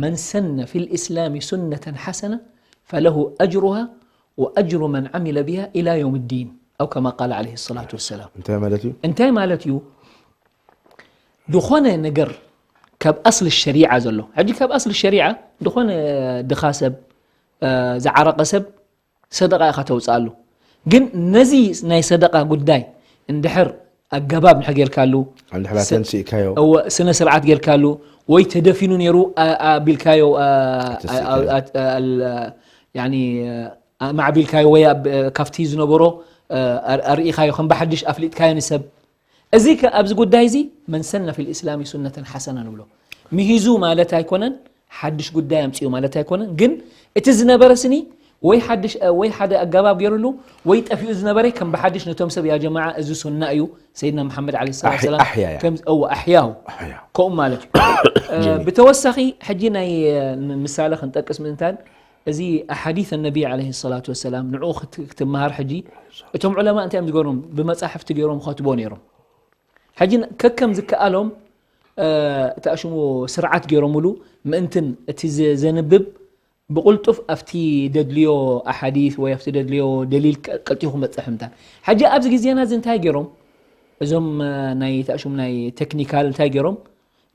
መን ሰነ ፊል ኢስላሚ ሱነተን ሓሰና ፈለሁ ኣጅሩሃ ወኣጅሩ መን ዓሚለ ቢሃ ኢላ የውም ዲን፣ ኣው ከማ ቃለ ዓለይሂ ሰላቱ ወሰላም። እንታይ ማለት እዩ? እንታይ ማለት እዩ? ዝኾነ ነገር ካብ ኣስሊ ሸሪዓ ዘሎ፣ ሕጂ ካብ ኣስሊ ሸሪዓ ዝኾነ ድኻ ሰብ ዝዓረቐ ሰብ ሰደቃ ኢኻ ተውፅኣሉ። ግን ነዚ ናይ ሰደቃ ጉዳይ እንድሕር ኣገባብ ንሕ ጌርካሉ፣ ኣንድሕላ ተንስእካዮ እወ፣ ስነ ስርዓት ጌርካሉ፣ ወይ ተደፊኑ ነይሩ ኣ- ኣቢልካዮ ኣ- ተንስእካዮ። ኣ- ኣ- ኣል- ያኒ ኣ- ማዕቢልካዮ ወይ ኣብ- ካብቲ ዝነበሮ ኣ- ኣር- ኣርኢኻዮ ከም ብሓድሽ ኣፍሊጥካዮ ንሰብ። እዚ ከ ኣብዚ ጉዳይ እዚ መን ሰነ ፊል ኢስላሚ ሱነተን ሓሰና ንብሎ። ምሂዙ ማለት ኣይኮነን፣ ሓድሽ ጉዳይ ኣምፅኡ ማለት ኣይኮነን። ግን እቲ ዝነበረ ስኒ ወይ ሓድሽ ወይ ሓደ ኣገባብ ገይሩሉ ወይ ጠፊኡ ዝነበረ ከም ብሓድሽ ነቶም ሰብ ያ ጀማዓ እዚ ሱና እዩ ሰይድና መሓመድ ዓለይሂ ሰላቱ ኣሕ- ወሰላም ኣሕያያ። ከምዚ እዎ ኣሕያሁ ኣሕያ። ከምኡ ማለት እዩ። እ፣ ጀሚል። ብተወሳኺ ሕጂ ናይ እ፣ ን- ምሳሌ ክንጠቅስ ምእንታን እዚ ኣሓዲት ነቢ ዓለይሂ ሰላቱ ወሰላም ንዕኡ ክት- ክትመሃር ሕጂ እቶም ዑለማ እንታይ እዮም ዝገርም ብመጻሕፍቲ ገይሮም ከትቦ ነይሮም። ሕጂ ን- ከከም ዝከኣሎም እ፣ እቲ ኣሽሙ ስርዓት ገይሮምሉ ምእንትን እቲ ዘ- ዘንብብ ብቕልጡፍ ኣብቲ ደድልዮ ኣሓዲት ወይ ኣብቲ ደድልዮ ደሊል ቀ- ቀልጢፉ ክመፅእ ምእንታን። ሕጂ ኣብዚ ግዜና እዚ እንታይ ገይሮም እዞም እ፣ ናይ ተእሽሙ ናይ ቴክኒካል እንታይ ገይሮም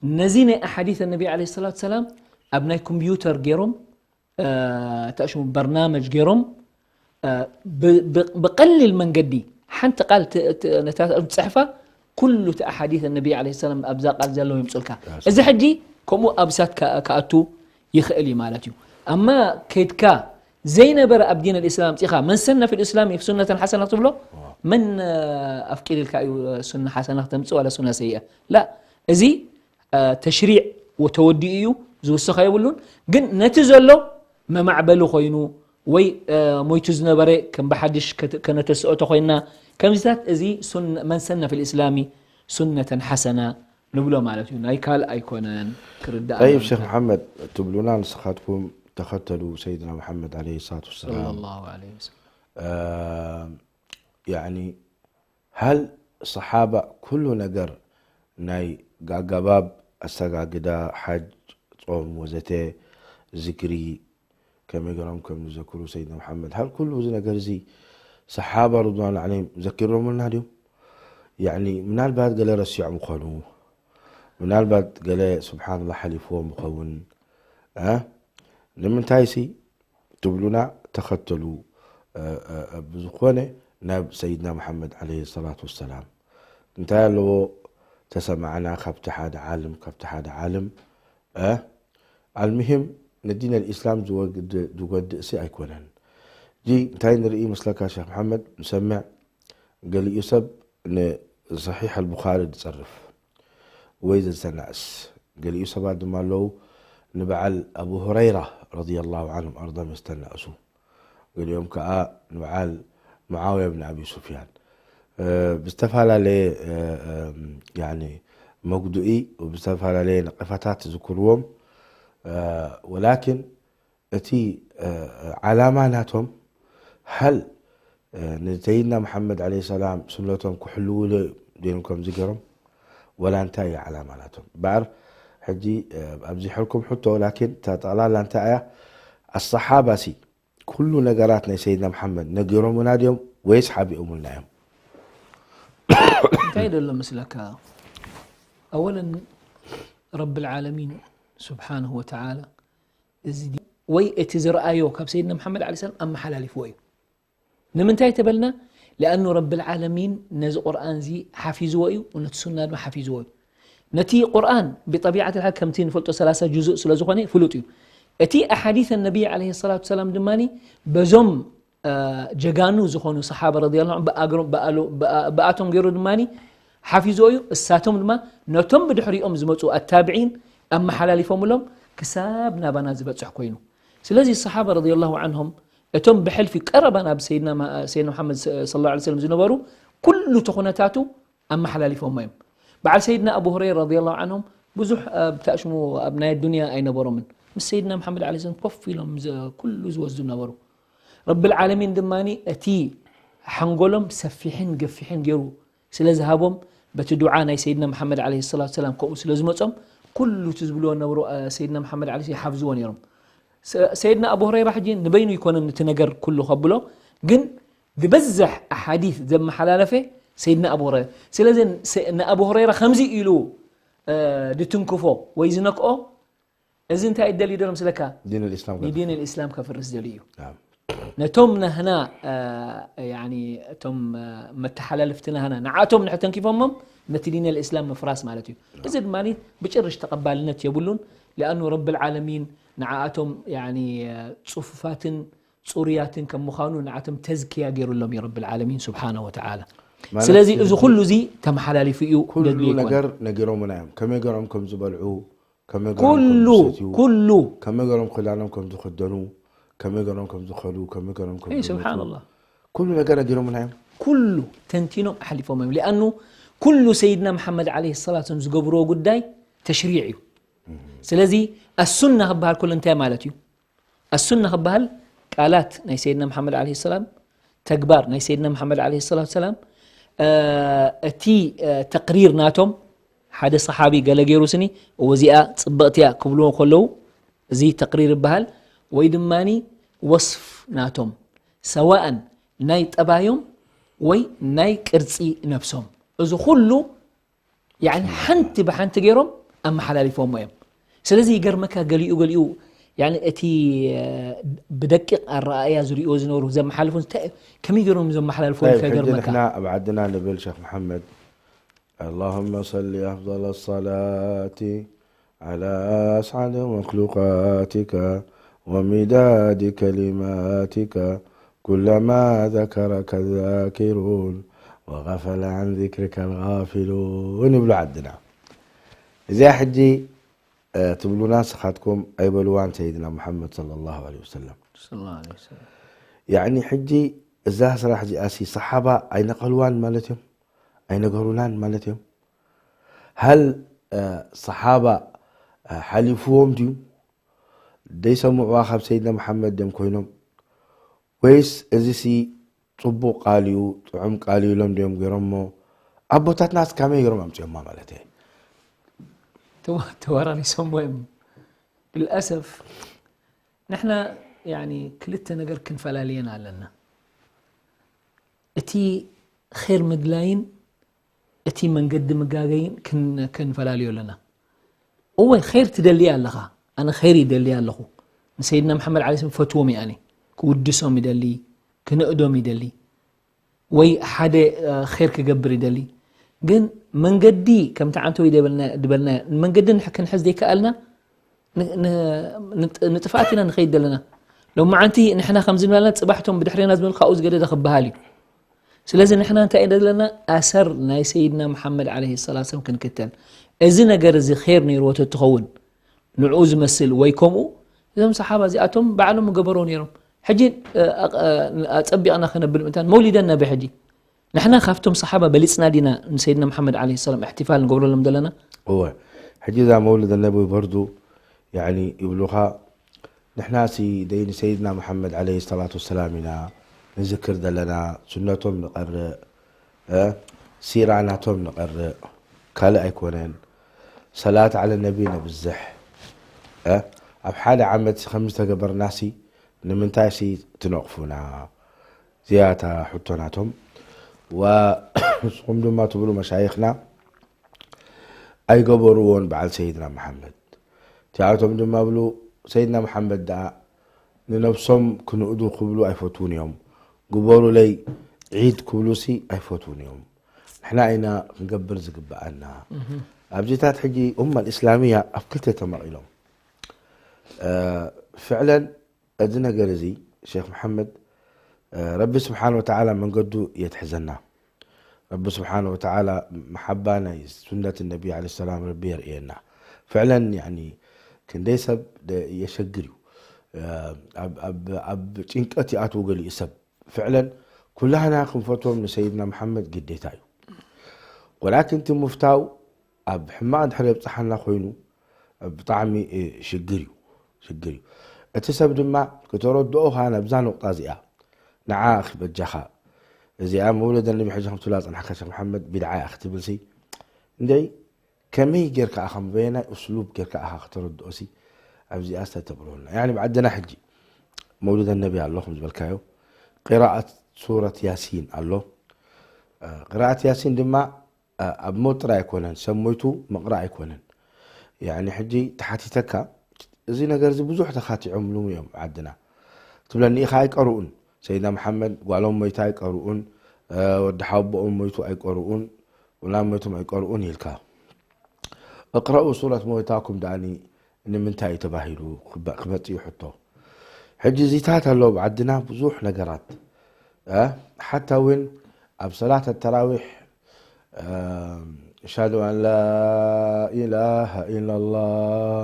ነዚ ናይ ኣሓዲት ነቢ ዓለይሂ ሰላቱ ሰላም ኣብ ናይ ኮምፒውተር ገይሮም እ፣ ተእሽሙ በርናመጅ ገይሮም እ፣ ብ- ብ- ብቐሊል መንገዲ ሓንቲ ቃል ት- ት- ነታ ዝፅሕፋ ኩሉ እቲ ኣሓዲት ነቢ ዓለይሂ ሰላም ኣብዛ ቃል ዘለዉ ይምፁልካ። እዚ ሕጂ ከምኡ ኣብ እሳት ከ- ክኣቱ ይኽእል እዩ ማለት እዩ። ኣማ ከይድካ ዘይነበረ ኣብ ዲን ልእስላም ኣምፂኻ መን ሰነ ፊ ልእስላም ሱነተን ሓሰና ክትብሎ መን ኣፍቂድልካ እዩ ሱና ሓሰና ክተምፅእ ዋላ ሱና ሰይአ ላ። እዚ ተሽሪዕ ተወዲኡ እዩ ዝውሰኸ የብሉን። ግን ነቲ ዘሎ መማዕበሊ ኮይኑ ወይ ሞይቱ ዝነበረ ከም ብሓድሽ ከነተስኦ ተኮይንና ከምዚታት እዚ መን ሰነ ፊ ልእስላሚ ሱነተን ሓሰና ንብሎ ማለት እዩ። ናይ ካልእ ኣይኮነን ክርዳእ ጠይብ ማለት ሼክ እዩ። መሓመድ ትብሉና ንስኻትኩም ተኸተሉ ሰይድና መሓመድ ዓለይሂ ሰላቱ ወሰላም ሰለላሁ ዐለይሂ ወሰለም። እ፣ ያኒ ሃል ሰሓባ ኩሉ ነገር ናይ ኣገባብ ኣሰጋግዳ ሓጅ ጾም ወዘተ ዝክሪ ከመይ ገሮም ከም ዝዘክሩ ሰይድና መሓመድ ሃል ኩሉ እዚ ነገር እዚ ሰሓባ ርድዋን ዓለይም ዘኪሮምልና ድዮም? ያኒ ምናልባት ገለ ረሲዖም ይኾኑ ምናልባት ገለ ስብሓንላ ሓሊፍዎም ይኸውን እ? ንምንታይ ሲ ትብሉና ተኸተሉ እ፣ እ፣ እ፣ ብዝኾነ ናብ ሰይድና መሓመድ ዓለይሂ ሰላቱ ወሰላም እንታይ ኣለዎ ተሰማዕና ካብቲ ሓደ ዓልም ካብቲ ሓደ ዓልም እ? ኣልምሂም ንዲን ኣልኢስላም ዝወግድ- ዝጎድእ ሲ ኣይኮነን ጂ እንታይ ንርኢ መስለካ ሸክ መሓመድ ንሰምዕ ገሊኡ ሰብ ንሰሒሕ ኣልቡኻሪ ዝፀርፍ ወይ ዘስተናእስ ገሊኡ ሰባት ድማ ኣለዉ ንበዓል ኣቡ ሁረይራ ረዲየላሁ ዓንሁም ኣርዶም የስተናእሱ ገሊኦም ከዓ ንበዓል ሙዓውያ ብን ኣቢ ሱፍያን እ፣ ብዝተፈላለየ እ፣ እ፣ ያኒ መጉድኢ ብዝተፈላለየ ነቀፋታት ዝክርዎም እ፣ ወላኪን እቲ እ፣ ዓላማ ናቶም ሃል እ፣ ንሰይድና መሓመድ ዓለይሂ ሰላም ሱነቶም ክሕልውሉ ድዮም ከምዚ ገይሮም ወላ እንታይ እዩ ዓላማ ናቶም እምበኣር ሕጂ እ፣ ኣብዚሐልኩም ሕቶ ላኪን እታ ጠቕላላ እንታይ እያ ኣሰሓባ ሲ ኩሉ ነገራት ናይ ሰይድና መሓመድ ነጊሮምና ድዮም ወይስ ሓቢኦምልና እዮም እንታይ ደሎ መስለካ ኣወለን ረቢ ልዓለሚን ስብሓንሁ ወተዓላ እዚ ድዩ? ወይ እቲ ዝረኣዮ ካብ ሰይድና መሓመድ ዓለይሂ ሰላም ኣመሓላሊፍዎ እዩ። ንምንታይ ተበልና? ሊኣኑ ረብል ዓለሚን ነዚ ቁርኣን እዚ ሓፊዝዎ እዩ፣ ነቲ ሱና ድማ ሓፊዝዎ እዩ። ነቲ ቁርኣን ብጠቢዓት ልሓል ከምቲ ንፈልጦ ሰላሳ ጁዙእ ስለ ዝኾነ ፍሉጥ እዩ። እቲ ኣሓዲስ ነቢይ ዓለይሂ ሰላቱ ሰላም ድማ በዞም እ፣ ጀጋኑ ዝኾኑ ሰሓባ ረዲየላሁ ዐንሁም ብኣግሮም፣ ብኣሉ-፣ ብኣ-፣ ብኣቶም ገይሩ ድማ ሓፊዝዎ እዩ። እሳቶም ድማ ነቶም ብድሕሪኦም ዝመፁ ኣታብዒን ኣመሓላሊፎምሎም ክሳብ ናባና ዝበፅሕ ኮይኑ። ስለዚ ሰሓባ ረዲየላሁ ዐንሁም እቶም ብሕልፊ ቀረባ ናብ ሰይድና ማ-፣ ሰይድና መሓመድ ሰ-፣ ሰለላሁ ዐለይሂ ወሰለም ዝነበሩ ኩሉ እቲ ኩነታቱ ኣመሓላሊፎሞ እዮም። በዓል ሰይድና ኣቡ ሁረይራ ረዲየላሁ ዐንሁም ብዙሕ ኣብ ታሽሙ ኣብ ናይ ኣዱንያ ኣይነበሮምን። ምስ ሰይድና መሓመድ ዓለይሂ ሰላም ኮፍ ኢሎም ዘ-፣ ኩሉ ዝወስዱ ነበሩ። ረብል ዓለሚን ድማ እቲ ሓንጎሎም ሰፊሕን ገፊሕን ገይሩ ስለ ዝሃቦም በቲ ዱዓ ናይ ሰይድና መሓመድ ዓለይሂ ሰላቱ ሰላም ከምኡ ስለ ዝመጾም ኩሉ እቲ ዝብልዎ ነበሩ፣ እ፣ ሰይድና መሓመድ ዓለይሂ ይሓፍዝዎ ነይሮም። ሰ-፣ ሰይድና ኣቡ ሁረይራ ሕጂ ንበይኑ ይኮነን እቲ ነገር ኩሉ ከብሎ፣ ግን ዝበዝሕ ኣሓዲስ ዘመሓላለፈ ሰይድና ኣቡ ሁረይራ። ስለዚ ስ-፣ ንኣቡ ሁረይራ ከምዚ ኢሉ፣ እ፣ ድትንክፎ ወይ ዝነክኦ፣ እዚ እንታይ እዩ ደልዩ ደሎ ምስለካ? ዲን ልእስላም ንዲን ልእስላም ከፍርስ ደልዩ እዩ። ናም። ነቶም ናህና፣ እ፣ ያኒ እቶም፣ እ፣ መተሓላለፍቲ ናህና ንዓቶም ንሕተንኪፎሞም ነቲ ዲን ልእስላም ምፍራስ ማለት እዩ። እዚ ድማ ብጭርሽ ተቐባልነት የብሉን። ሊኣኑ ረብል ዓለሚን ንዓኣቶም ያኒ፣ እ፣ ጽፉፋትን ጽሩያትን ከም ምዃኑ ንዓቶም ተዝክያ ገይሩሎም እዩ ረብል ዓለሚን ስብሓነ ወተዓላ። ማለት ስለዚ እዩ እዚ ኩሉ እዚ ተመሓላሊፉ እዩ ኩሉ ደድልዩ ይኮን። ነገር ነጊሮምና እዮም። ከመይ ገሮም ከም ዝበልዑ፣ ከመይ ገሮም ከም ኩሉ ዝሰትዩ፣ ኩሉ ከመይ ገሮም ክዳኖም ከም ዝኽደኑ፣ ከመይ ገሮም ከም ዝኸዱ፣ ከመይ ገሮም ከም እይ ዝመጹ፣ ስብሓንላህ። ኩሉ ነገር ነጊሮምና እዮም። ኩሉ ተንቲኖም ኣሕሊፎም እዮም። ሊኣኑ ኩሉ ሰይድና መሓመድ ዓለይሂ ሰላም ዝገብርዎ ጉዳይ ተሽሪዕ እዩ። ስለዚ ኣሱና ክበሃል ኩሉ እንታይ ማለት እዩ? ኣሱና ክበሃል ቃላት ናይ ሰይድና መሓመድ ዓለይሂ ሰላም፣ ተግባር ናይ ሰይድና መሓመድ ዓለይሂ ሰላቱ ሰላም፣ እ፣ እቲ፣ እ፣ ተቅሪር ናቶም ሓደ ሰሓቢ ገለ ገይሩ ስኒ እወዚኣ ጽብቕቲ እያ ክብልዎ ከለዉ እዚ ተቅሪር ይበሃል። ወይ ድማ ወስፍ ናቶም ሰዋእን ናይ ጠባዮም ወይ ናይ ቅርጺ ነብሶም እዚ ኩሉ ያኒ ሓንቲ ብሓንቲ ገይሮም ኣመሓላሊፎሞ እዮም። ስለዚ ይገርመካ ገሊኡ ገሊኡ ያኒ እቲ፣ እ፣ ብደቂቕ ኣረኣእያ ዝርእይዎ ዝነበሩ ዘመሓልፉ እንታይ ከመይ ገይሮም ዘመሓላልፎ طيب ኢልካ ሕጂ ይገርመካ። ንሕና ኣብ ዓድና ንብል ሸኽ መሓመድ اللهم صل أفضل الصلاة على أسعد مخلوقاتك ومداد كلماتك كلما ذكرك الذاكرون وغفل عن ذكرك الغافلون ይብሉ ዓድና። እዚኣ ሕጂ እ፣ ትብሉና ንስኻትኩም ኣይበልዋን ሰይድና ሙሓመድ ሰለላሁ ዐለይሂ ወሰለም። ሰለላሁ ዐለይሂ ወሰለም። ያዕኒ ሕጂ እዛ ስራሕ እዚኣሲ ሰሓባ ኣይነቐልዋን ማለት እዮም? ኣይነገሩናን ማለት እዮም? ሃል፣ እ፣ ሰሓባ፣ እ፣ ሓሊፍዎም ድዩ? ደይሰምዕዋ ካብ ሰይድና መሓመድ ድዮም ኮይኖም? ወይስ እዚሲ ጽቡቕ ቃል እዩ፣ ጥዑም ቃል እዩ ኢሎም ድዮም ገይሮሞ? ኣቦታትናስ ከመይ ገይሮም ኣምፅኦማ ማለት እየ? ተዋ-፣ ተወራሪሶሞ እዮም። ብልኣሰፍ ንሕና ያኒ ክልተ ነገር ክንፈላልየን ኣለና። እቲ ኼር ምድላይን እቲ መንገዲ ምጋገይን ክን-፣ ክንፈላልዮ ኣለና። እወ ኼር ትደሊ ኣለኻ። ኣነ ኼር ይደሊ ኣለኹ። ንሰይድና መሓመድ ዓለይሂ ሰላም ፈትዎም እየ ኣነ። ክውድሶም ይደሊ፣ ክንእዶም ይደሊ። ወይ ሓደ፣ እ፣ ኼር ክገብር ይደሊ። ግን መንገዲ ከምቲ ዓንተወይ ደበልና-፣ ድበልና መንገዲ ንሕ-፣ ክንሕዝ ዘይከኣልና ን-፣ ን-፣ ንጥ-፣ ንጥፍኣት ኢና ንኸይድ ዘለና። ሎማዓንቲ ንሕና ከምዚ ንበልና ጽባሕቶም ብድሕሬና ዝመሉ ካብኡ ዝገደደ ክበሃል እዩ። ስለዚ ንሕና እንታይ ኢና ዘለና? ኣሰር ናይ ሰይድና መሓመድ ዓለይሂ ሰላም ክንክተል። እዚ ነገር እዚ ኼር ነይርዎ ተትኸውን ንዕኡ ዝመስል ወይ ከምኡ እዞም ሰሓባ እዚኣቶም ባዕሎም ምገበሮ ነይሮም። ሕጂ፣ እ፣ እ፣ ኣጸቢቕና ክነብል ምእንታን መውሊደ ነቢ ሕጂ ንሕና ካብቶም ሰሓባ በሊጽና ዲና ንሰይድና መሓመድ ዓለይሂ ሰላም እሕትፋል ንገብረሎም ዘለና? እወ ሕጂ እዛ መውሊደ ነቢ በርዱ ያዕኒ ይብሉኻ ንሕናሲ ደይ ንሰይድና መሓመድ ዓለይሂ ሰላቱ ወሰላም ኢና ንዝክር ዘለና፣ ሱነቶም ንቐርእ፣ እ፣ ሲራ ናቶም ንቐርእ፣ ካልእ ኣይኮነን። ሰላት ዓለ ነቢ ነብዝሕ፣ እ፣ ኣብ ሓደ ዓመት ከምዚ ተገበርናሲ ንምንታይሲ ትነቕፉና? እዚኣታ ሕቶ ናቶም። ወ-፣ ንስኹም ድማ ትብሉ መሻይኽና ኣይገበርዎን በዓል ሰይድና መሓመድ። እቲኣቶም ድማ ብሉ ሰይድና መሓመድ ደኣ ንነብሶም ክንእዱ ክብሉ ኣይፈትዉን እዮም። ግበሩለይ ዒድ ክብሉሲ ኣይፈትዉን እዮም። ንሕና ኢና ክንገብር ዝግብኣና። ኣብዚታት ሕጂ ኡማ እስላሚያ ኣብ ክልተ ተመቒሎም። እ፣ ፍዕለን እዚ ነገር እዚ ሼክ መሓመድ፣ እ፣ ረቢ ስብሓን ወተዓላ መንገዱ የትሕዘና። ረቢ ስብሓን ወተዓላ መሓባ ናይ ሱነት ነቢ ዓለይሂ ሰላም ረቢ የርእየና። ፍዕለን ያኒ ክንደይ ሰብ ደ-፣ የሸግር እዩ። እ፣ ኣብ፣ ኣብ፣ ኣብ ጭንቀት ይኣትዎ ገሊኡ ሰብ። ፍዕለን ኩላህና ክንፈትዎም ንሰይድና መሓመድ ግዴታ እዩ። ወላኪን እቲ ምፍታው ኣብ ሕማቕ ድሕሪ የብጽሓና ኮይኑ ብጣዕሚ፣ እ፣ ሽግር እዩ፣ ሽግር እዩ። እቲ ሰብ ድማ ክተረድኦ ኸኣ ናብዛ ነቑጣ እዚኣ፣ ንዓ ኣኺ በጃኻ፣ እዚኣ መውለደ ነቢ ሕጂ ከምትብላ ጸንሓካ ሸኽ መሓመድ ቢድዓ እያ ክትብልሲ፣ እንደይ ከመይ ጌርካ ኢኻ፣ በየናይ እስሉብ ጌርካ ኢኻ ክተረድኦሲ፣ ኣብዚኣ ዝተብረና። ያኒ ብዓድና ሕጂ መውልደ ነቢ ኣሎ፣ ከም ዝበልካዮ፣ ቂራኣት ሱረት ያሲን ኣሎ። እ፣ ቂራኣት ያሲን ድማ እ፣ ኣብ ሞት ጥራይ ኣይኮነን፣ ሰብ ሞይቱ ምቕራእ ኣይኮነን። ያኒ ሕጂ ተሓቲተካ፣ እዚ ነገር እዚ ብዙሕ ተኻቲዖምሉ እዮም ዓድና። ትብለኒ ኢኻ ኣይቀርኡን። ሰይድና መሓመድ ጓሎም ሞይታ ኣይቀርኡን፣ እ፣ ወዲ ሓወቦኦም ሞይቱ ኣይቀርኡን፣ ወላ ሞይቶም ኣይቀርኡን ኢልካ። እቅረኡ ሱረት ሞይታኩም ደኣኒ ንምንታይ እዩ ተባሂሉ ክበ-፣ ክመጽእ እዩ ሕቶ። ሕጂ እዚታት ኣሎ ኣብ ዓድና ብዙሕ ነገራት፣ እ፣ ሓታ እውን ኣብ ሰላት ተራዊሕ أشهد أن لا إله إلا الله،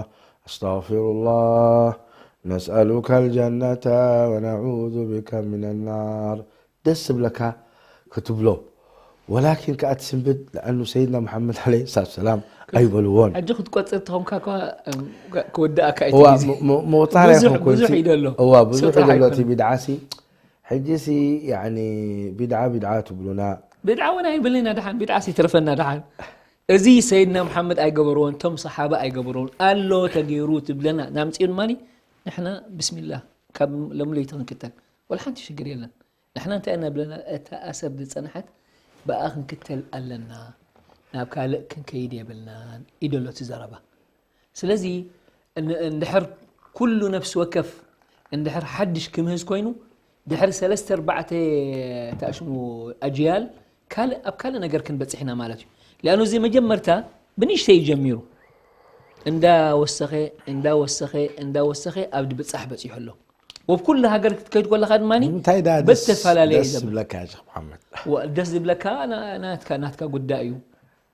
أستغفر الله، نسألك الجنة ونعوذ بك من النار. ደስ ዝብለካ ክትብሎ፣ ወላኪን ከኣ ትስንብድ፣ ለኣኑ ሰይድና መሓመድ ዓለይሂ ሰላቱ ሰላም ኣይበልዎን። ሕጂ ክትቆጽር ተኾንካ እኳ፣ እም፣ ክወድኣካ እዩ እዋ፣ እቲ ግዜ። ሞ-፣ ሞ-፣ መወጣርያ ብዙሕ፣ ኣይኮንኩን ብዙሕ እቲ እዩ ደሎ። እዋ፣ ብዙሕ እዩ ስጥራሕ ደሎ እቲ ኣይኮነን። ቢድዓሲ። ሕጂሲ፣ ያኒ፣ ቢድዓ፣ ቢድዓ ትብሉና። ቢድዓ እውን ኣይንብልን ኢና ደሓን፣ ቢድዓሲ ይትረፈና ደሓን። እዚ ሰይድና መሓመድ ኣይገበርዎን፣ እቶም ሰሓባ ኣይገበርዎን፣ ኣሎ ተገይሩ ትብለና፣ ናምጽኡ ድማኒ፣ ንሕና ብስሚላህ፣ ካብ ሎሚ ለይቲ ክንክተል፣ ወላ ሓንቲ ሽግር የለን። ንሕና እንታይ ኢና ብለና? እታ ኣሰር ዝጸንሐት ብኣ ክንክተል ኣለና፣ ናብ ካልእ ክንከይድ የብልናን እዩ ደሎ እቲ ዘረባ። ስለዚ እን-፣ እንድሕር ኩሉ ነፍሲ ወከፍ እንድሕር ሓድሽ ክምህዝ ኮይኑ፣ ድሕሪ ሰለስተ ኣርባዕተ ታሽሙ ኣጅያል ካልእ፣ ኣብ ካልእ ነገር ክንበጽሕ ኢና ማለት እዩ። ሊኣኑ እዚ መጀመርታ ብንእሽተይ እዩ ጀሚሩ። እንዳ ወሰኸ፣ እንዳ ወሰኸ፣ እንዳ ወሰኸ ኣብ ድብጻሕ በጺሑ ኣሎ። ወብ ኩሉ ሃገር ክትከይድ ከለኻ ድማ ንምንታይ ደኣ ደስ፣ በተፈላለየ ደስ እዩ ዘብል። ዝብለካ ያ ሸኽ መሓመድ? ወ-፣ ደስ ዝብለካ ና-፣ ናትካ፣ ናትካ ጉዳይ እዩ።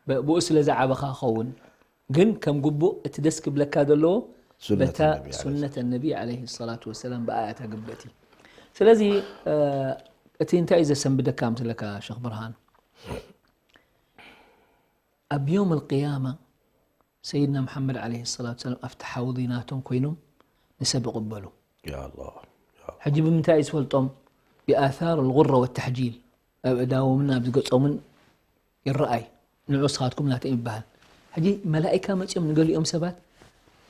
ብ-፣ ብኡ ስለ ዝዓበኻ ክኸውን። ግን ከም ግቡእ እቲ ደስ ክብለካ ዘለዎ ሱነት በታ ነቢ ዓለይሂ ሱነት ነቢ ዓለይሂ ሰላቱ ወሰላም ብኣያ ተግበቲ። ስለዚ፣ እ፣ እቲ እንታይ እዩ ዘሰንብደካ ምስለካ ሸኽ ብርሃን? ኣብ ዮም ኣልቅያማ ሰይድና መሓመድ ዓለይሂ ሰላቱ ወሰላም ኣብቲ ሓውዲ ናቶም ኮይኖም ንሰብ ይቕበሉ። ያ ኣላህ፣ ያ ኣላህ። ሕጂ ብምንታይ እዩ ዝፈልጦም? ብኣታር ኣልጉረ ወተሕጂል፣ ኣብ እዳዎምን ኣብ ዝገጾምን ይረኣይ። ንዑ ንስኻትኩም ናተይ ይበሃል። ሕጂ መላኢካ መጺኦም ንገሊኦም ሰባት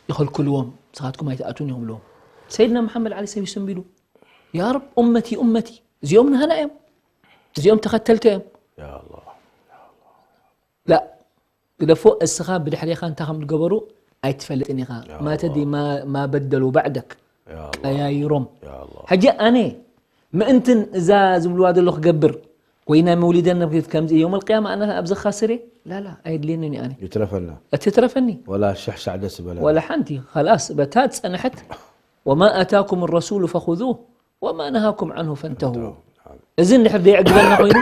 ይኸልክልዎም፣ ንስኻትኩም ኣይትኣቱን እዮም ይብልዎም። ሰይድና መሓመድ ዓሊ ሰብ ይስንቢዱ። ያ ረብ፣ ኡመቲ፣ ኡመቲ፣ እዚኦም ናህና እዮም፣ እዚኦም ተኸተልቲ እዮም። ያ ኣላህ። ላ፣ ግደፎ፣ እስኻ ብድሕሬኻ እንታይ ከም ዝገበሩ ኣይትፈልጥን ኢኻ። ያ ማ ተድሪ ኣላህ። ማ፣ ማ በደሉ ባዕደክ። ያ ኣላህ። ቀያይሮም። ያ ኣላህ። ሕጂ ኣነ ምእንትን እዛ ዝብልዋ ዘሎ ክገብር ወይ ናይ መውሊደ ነቢ ከምዚ ዮም ኣልቅያማ ኣነ ኣብዚ ክኻስር እየ? ላላ፣ ኣየድልየንን እዩ ኣነ። ይትረፈና። እቲ ትረፈኒ። ወላ ሽሕ ሻዕ ደስ በለና። ወላ ሓንቲ፣ ኸላስ፣ በታ ዝጸንሐት፣ ወማ ኣታኩም ረሱሉ ፈኹዙህ ወማ ነሃኩም ዓንሁ ፈንተሁ። ፈንተሁ። እዚ እንድሕር ዘየዕግበና ኮይኑ፣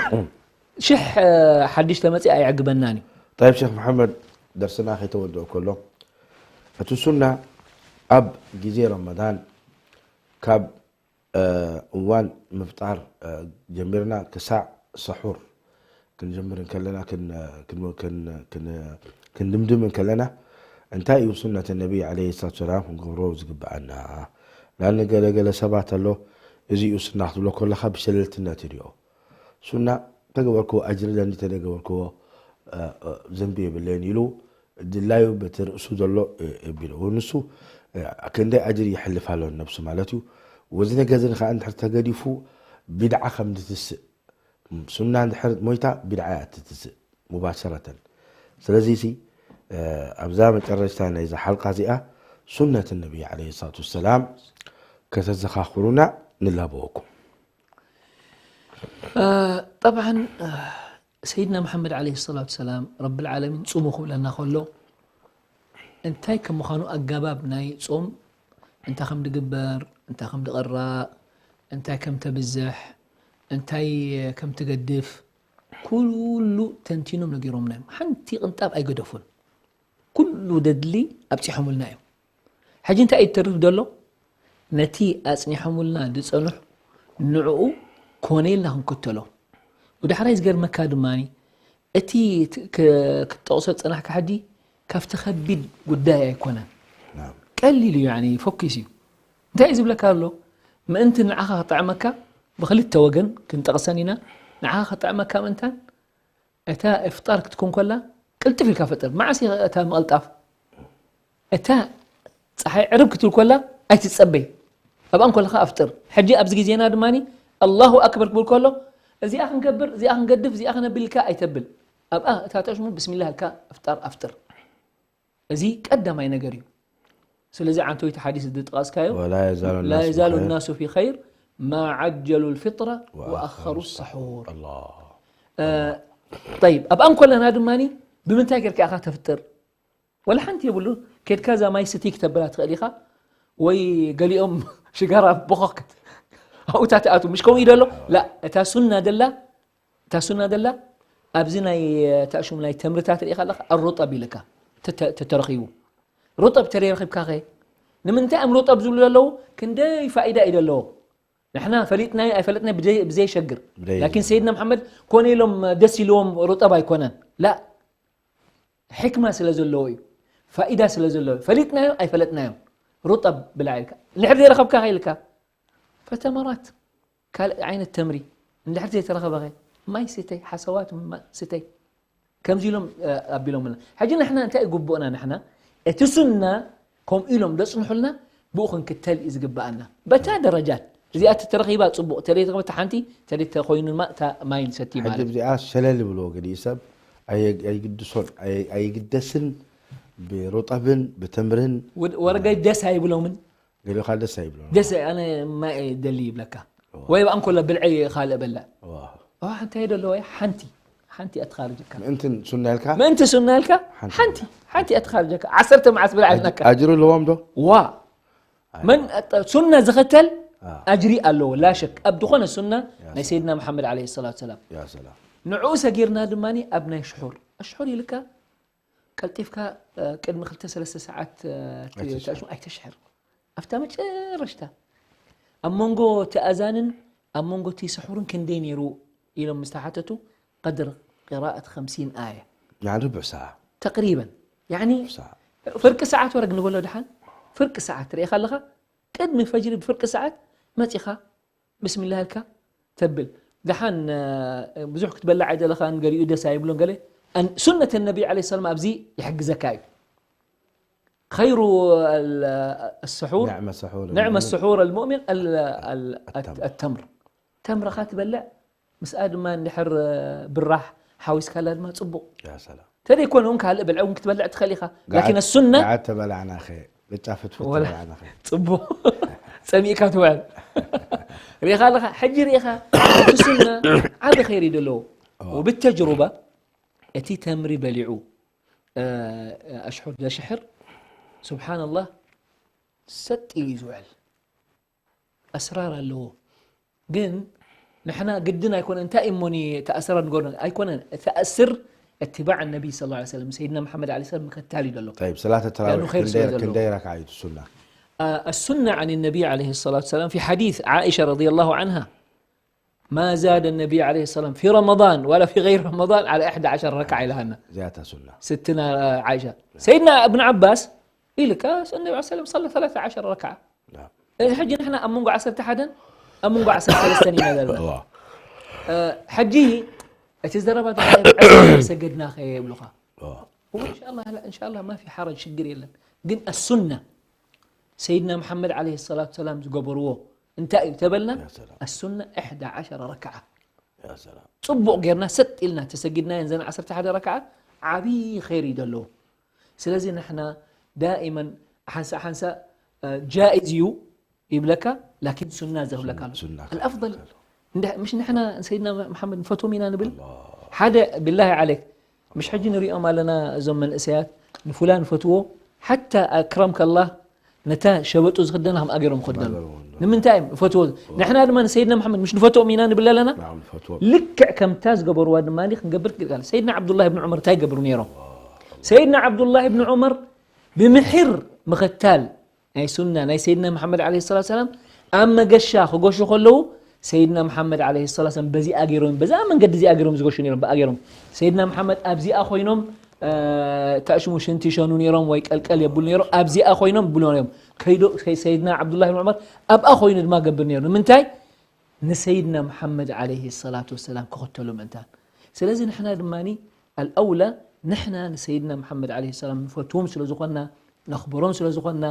ሽሕ፣ እ፣ ሓድሽ ተመጺኣ ኣየዕግበናን እዩ። ጠይብ ሸኽ መሓመድ፣ ደርስና ከይተወድኦ ከሎ፣ እቲ ሱና ኣብ ግዜ ረመዳን ካብ፣ እ፣ እዋን ምፍጣር፣ እ፣ ጀሚርና ክሳዕ ሰሑር ክንጅምር እንከለና፣ ክን-፣ ክን-፣ ክን-፣ ክን-፣ ክንድምድም እንከለና፣ እንታይ እዩ ሱነት ነቢ ዓለይሂ ሰላቱ ወሰላም ክንገብሮ ዝግብኣና? ላን ገለ ገለ ሰባት ኣሎ፣ እዚ እዩ ሱና ክትብሎ ከለኻ ብሸለልትነት ይሪኦ። ሱና ተገበርክዎ ኣጅሪ ኣለኒ፣ ተደገበርክዎ፣ እ፣ እ፣ ዘንቢ የብለይን ኢሉ ድላዩ በቲ ርእሱ ዘሎ፣ እ፣ የቢሉ። ንሱ፣ እ፣ ክንደይ ኣጅሪ የሕልፍ ኣሎ ነብሱ ማለት እዩ። ወዚ ነገር እዚ ኸዓ እንድሕር ተገዲፉ ቢድዓ ከም ዝትስእ፣ ሱና እንድሕር ሞይታ ቢድዓ እያ እትትስእ ሙባሸረተን። ስለዚ ሲ፣ እ፣ ኣብዛ መጨረሽታ ናይዛ ሓልቃ እዚኣ ሱነት ነቢ ዓለይሂ ሰላቱ ወሰላም ከተዘኻኽሩና ንላበወኩም። ጠብዓን ሰይድና መሓመድ ዓለይሂ ሰላቱ ሰላም ረብል ዓለሚን ጹሙ ክብለና ከሎ እንታይ ከም ምዃኑ ኣገባብ ናይ ጾም እንታይ ከም ድግበር እንታይ ከም ድቕራእ እንታይ ከም ተብዝሕ እንታይ ከም ትገድፍ ኩሉ ተንቲኖም ነጊሮምና እዮም። ሓንቲ ቅንጣብ ኣይገደፉን። ኩሉ ደድሊ ኣብፂሖምልና እዮም። ሕጂ እንታይ እዩ ተርፍ ዘሎ? ነቲ ኣፅኒሖምልና ዝፀንሑ ንዕኡ ኮነ ኢልና ክንክተሎ። ብዳሕራይ ዝገርመካ ድማ እቲ ክትጠቕሶ ዝፀናሕካ ሕጂ ካብቲ ከቢድ ጉዳይ ኣይኮነን። ቀሊል እዩ፣ ፈኪስ እዩ። እንታይ እዩ ዝብለካ ኣሎ? ምእንቲ ንዓኻ ክጥዕመካ ብክልተ ወገን ክንጠቕሰን ኢና። ንዓኻ ክጥዕመካ ምእንታን እታ እፍጣር ክትኮን ከላ ቅልጥፍ ኢልካ ፈጥር። መዓስ እታ ምቕልጣፍ? እታ ፀሓይ ዕርብ ክትብል ከላ ኣይትፀበይ። ኣብኣ እንከለኻ ኣፍጥር። ሕጂ ኣብዚ ግዜና ድማ ኣላሁ ኣክበር ክብል ከሎ እዚኣ ክንገብር፣ እዚኣ ክንገድፍ፣ እዚኣ ክነብል ኢልካ ኣይተብል። ኣብኣ እታ ተሽሙ ብስሚላህ ኢልካ እፍጣር ኣፍጥር። እዚ ቀዳማይ ነገር እዩ። ስለዚ ዓንተወይቲ ሓዲስ ዝጠቐስካዮ ወላ የዛሉ ላ ናሱ የዛሉ ብኸይር። ናሱ ፊ ኸይር ማ ዓጀሉ ልፍጥረ ወኣኸሩ ሰሑር። ኣላህ ጠይብ ኣብኣ እንኮለና ድማ ብምንታይ ጌርካ ኢኻ ተፍጥር? ወላ ሓንቲ የብሉ። ኬድካ እዛ ማይ ስቲ ክተብላ ትኽእል ኢኻ ወይ ገሊኦም ሽጋራ ቦኸክት ኣብኡታ ትኣቱ ምሽ ከምኡ እዩ ደሎ ላ እታ ሱና ደላ እታ ሱና ደላ ኣብዚ ናይ ታሽሙ ናይ ተምርታት ርኢኻ ኣለካ ኣሮጠብ ኢልካ ተተረኺቡ ሮጠብ ተደይ ረኺብካ ኸ ንምንታይ እዮም ሮጠብ ዝብሉ ዘለዉ ክንደይ ፋይዳ እዩ ዘለዎ ንሕና ፈሊጥናዮ ኣይፈለጥናዮ ብዘይ- ብዘይሸግር ብዘይ- ላኪን ሰይድና መሓመድ ኮነ ኢሎም ደስ ኢልዎም ሮጠብ ኣይኮነን ላ ሕክማ ስለ ዘለዎ እዩ ፋኢዳ ስለ ዘለዎ እዩ። ፈሊጥናዮ ኣይፈለጥናዮ ሩጠብ ብልዓ ኢልካ እንድሕር ዘይረኸብካ ከ ኢልካ ፈተመራት ካልእ ዓይነት ተምሪ እንድሕር ዘይተረኸበ ከ ማይ ስተይ ሓሰዋት ማይ ስተይ ከምዚ ኢሎም ኣቢሎምና ሕጂ ንሕና እንታይ ይግብኦና ንሕና እቲ ሱና ከምኡ ኢሎም ዘፅንሑልና ብኡ ክንክተል እዩ ዝግብኣና በታ ደረጃት እዚኣ ተተረኺባ ፅቡቕ ተለይ ተኸበታ ሓንቲ ተለይ ተኮይኑ ድማ እታ ማይ ንሰቲ ሕጂ ማለት እዚኣ ሸለል ብሎ ገሊኡ ሰብ ኣየ- ኣይግድሶን ኣየ- ኣይግደስን ብሩጠብን ብተምርን ወድ- ወረገ ደስ ኣይብሎምን ገሊኡ ካል ደስ ኣይብሎ ደስ ኣነ ማይ ደሊ ይብለካ ወይ ብኣንኮሎ ብልዐ ካልእ በላ ዋ። እንታይ ደለዎ ሓንቲ ሓንቲ ኣትኻርጅካ ምእንትን ሱና ኢልካ ምእንቲ ሱና ኢልካ ሓንቲ ሓንቲ ሓንቲ ኣትኻርጀካ ዓሰርተ መዓስ ብልዓ ይብለካ ኣጅሩ ኣለዎም ዶ ዋ መን ሱና ዝኸተል አ። ኣጅሪ ኣለዎ ላሸክ ኣብ ዝኾነ ሱና ናይ ሰይድና መሓመድ ለ ሰላት ሰላም ያ ሰላም ንዕኡ ሰጊርና ድማ ኣብ ናይ ሽሑር ኣሽሑር ኢልካ ቀልጢፍካ እ፣ ቅድሚ ክልተ ሰለስተ ሰዓት እ፣ ኣይተሽሕር። ትኣሽሙ ኣይተሽሕር ኣብታ መጨረሽታ ኣብ መንጎ እቲ ኣዛንን ኣብ መንጎ እቲ ስሑርን ክንደይ ነይሩ ኢሎም ምስ ተሓተቱ ቀድር ቅራኣት ከምሲን ኣየ يعني ربع ساعة ተቅሪበን ያኒ ساعة ፍርቂ ሰዓት ወረግ ንበሎ ድሓን ፍርቂ ሰዓት ትርእኻ ኣለኻ ቅድሚ ፈጅሪ ብፍርቂ ሰዓት መፂኻ ብስሚላህ ኢልካ ተብል ድሓን እ፣ ብዙሕ ክትበልዕ ኣይደለኻን ገሊኡ ደስ ኣይብሎን ገለ ኣን- ሱነት ነቢ ለ ሰላም ኣብዚ ይሕግዘካ እዩ خير ال- السحور نعم السحور نعم المؤمن. السحور المؤمن ال- ال- التمر. التمر ተምርኻ ትበልዕ ምስኣ ድማ እንድሕር እ፣ ብራሕ ሓዊስካላ ድማ ፅቡቕ يا سلام ተደይኮነ እውን ካልእ ብልዒ እውን ክትበልዕ ትኽእል ኢኻ ላኪን ሱና قعدت تبلعنا خير قعدت تفتفت ولا- تبلعنا خير ፅቡቕ ፀሚእካ ትውዕል ርኢኻ ኣለኻ ሕጂ ርኢኻ እቲ ሱና ዓብ ኸይር እዩ ዘለዎ اه وبالتجربة እቲ ተምሪ በሊዑ እ፣ ኣሽሑር ዘሽሕር ስብሓንላህ ሰጥ ኢሉ እዩ ዝውዕል ኣስራር ኣለዎ ግን ንሕና ግድን ኣይኮነ እንታይ እሞኒ እቲ ኣስራር ንገርና ኣይኮነን እቲ ኣስር اتباع النبي صلى الله عليه وسلم سيدنا محمد عليه السلام ምክታል እዩ ዘሎ طيب صلاة التراويح لأنه خير كندير سيد الله. كندير ركعة يتصلى آه، السنة عن النبي عليه الصلاة والسلام في حديث عائشة رضي الله عنها ما زاد النبي عليه الصلاة والسلام في رمضان ولا في غير رمضان على إحدى عشر ركعة إلى هنا زيادة سنة ستنا آه، عائشة سيدنا ابن عباس إلك النبي عليه الصلاة والسلام صلى ثلاثة عشر ركعة نعم ሕጂ ንሕና ኣብ መንጎ ዓሰርተ ሓደን ኣብ መንጎ ዓሰርተ ሰለስተን ኢና ዘለና الله እ፣ ሕጂ እቲ ዘረባ ሰገድና ከ ይብሉኻ اه እንሻላ እንሻላ ማፊ ሓረጅ ሽግር የለን ግን ኣሱና ሰይድና መሓመድ ለ ሰላት ሰላም ዝገበርዎ እንታይ እዩ ተበልና يا سلام ኣሱና እሕዳ ዓሸረ ረክዓ يا سلام ፅቡቕ ጌርና ሰጥ ኢልና ተሰጊድናየን ዘን ዓሰርተ ሓደ ረክዓ ዓብዪ ኸይር እዩ ዘለዎ ስለዚ ንሕና ዳኢመን ሓንሳእ ሓንሳእ ጃኢዝ እዩ ይብለካ፣ ላኪን ሱና ዘብለካ ኣሎ። ኣልኣፍል፣ ምሽ ንሕና ሰይድና መሓመድ ንፈትዎም ኢና ንብል? ሓደ ብላሂ ዓለይክ፣ ምሽ ሕጂ ንሪኦም ኣለና እዞም መንእሰያት ንፉላን ፈትዎ፣ ሓታ ኣክረምከ ኣላህ ነታ ሸበጡ ዝኽደና ከምኣ ገይሮም ይኸዱ ኣለዉ። ንምንታይ እዮም ፈትዎ? ንሕና ድማ ንሰይድና መሓመድ ምሽ ንፈትዎም ኢና ንብል ኣለና? ልክዕ ከምታ ዝገበርዋ ድማ ክንገብር ግድል። ሰይድና ዓብዱላህ ብን ዑመር እንታይ ይገብሩ ነይሮም? ሰይድና ዓብዱላህ ብን ዑመር ብምሒር ምኽታል ናይ ሱና ናይ ሰይድና መሓመድ ዓለይሂ ሰላቱ ሰላም ኣብ መገሻ ክጎሹ ከለዉ ሰይድና መሓመድ ዓለይሂ ሰላቱ ሰላም በዚኣ ገይሮም፣ በዛ መንገዲ እዚኣ ገይሮም ዝጎሹ ነይሮም፣ ብኣ ገይሮም። ሰይድና መሓመድ ኣብዚኣ ኮይኖም፣ እ፣ ተእሽሙ ሽንቲ ይሸኑ ነይሮም ወይ ቀልቀል የብሉ ነይሮም፣ ኣብዚኣ ኮይኖም ይብሉ ነይሮም። ከይዶ፣ ከይ-፣ ሰይድና ዓብዱላህ ብን ዑመር ኣብኣ ኮይኑ ድማ ገብር ነይሩ። ንምንታይ? ንሰይድና መሓመድ ዓለይሂ ሰላቱ ወሰላም ክኽተሉ ምእንታን። ስለዚ ንሕና ድማኒ ኣልኣውላ ንሕና ንሰይድና መሓመድ ዓለይሂ ሰላም ንፈትዎም ስለ ዝኾንና፣ ነኽብሮም ስለ ዝኾንና፣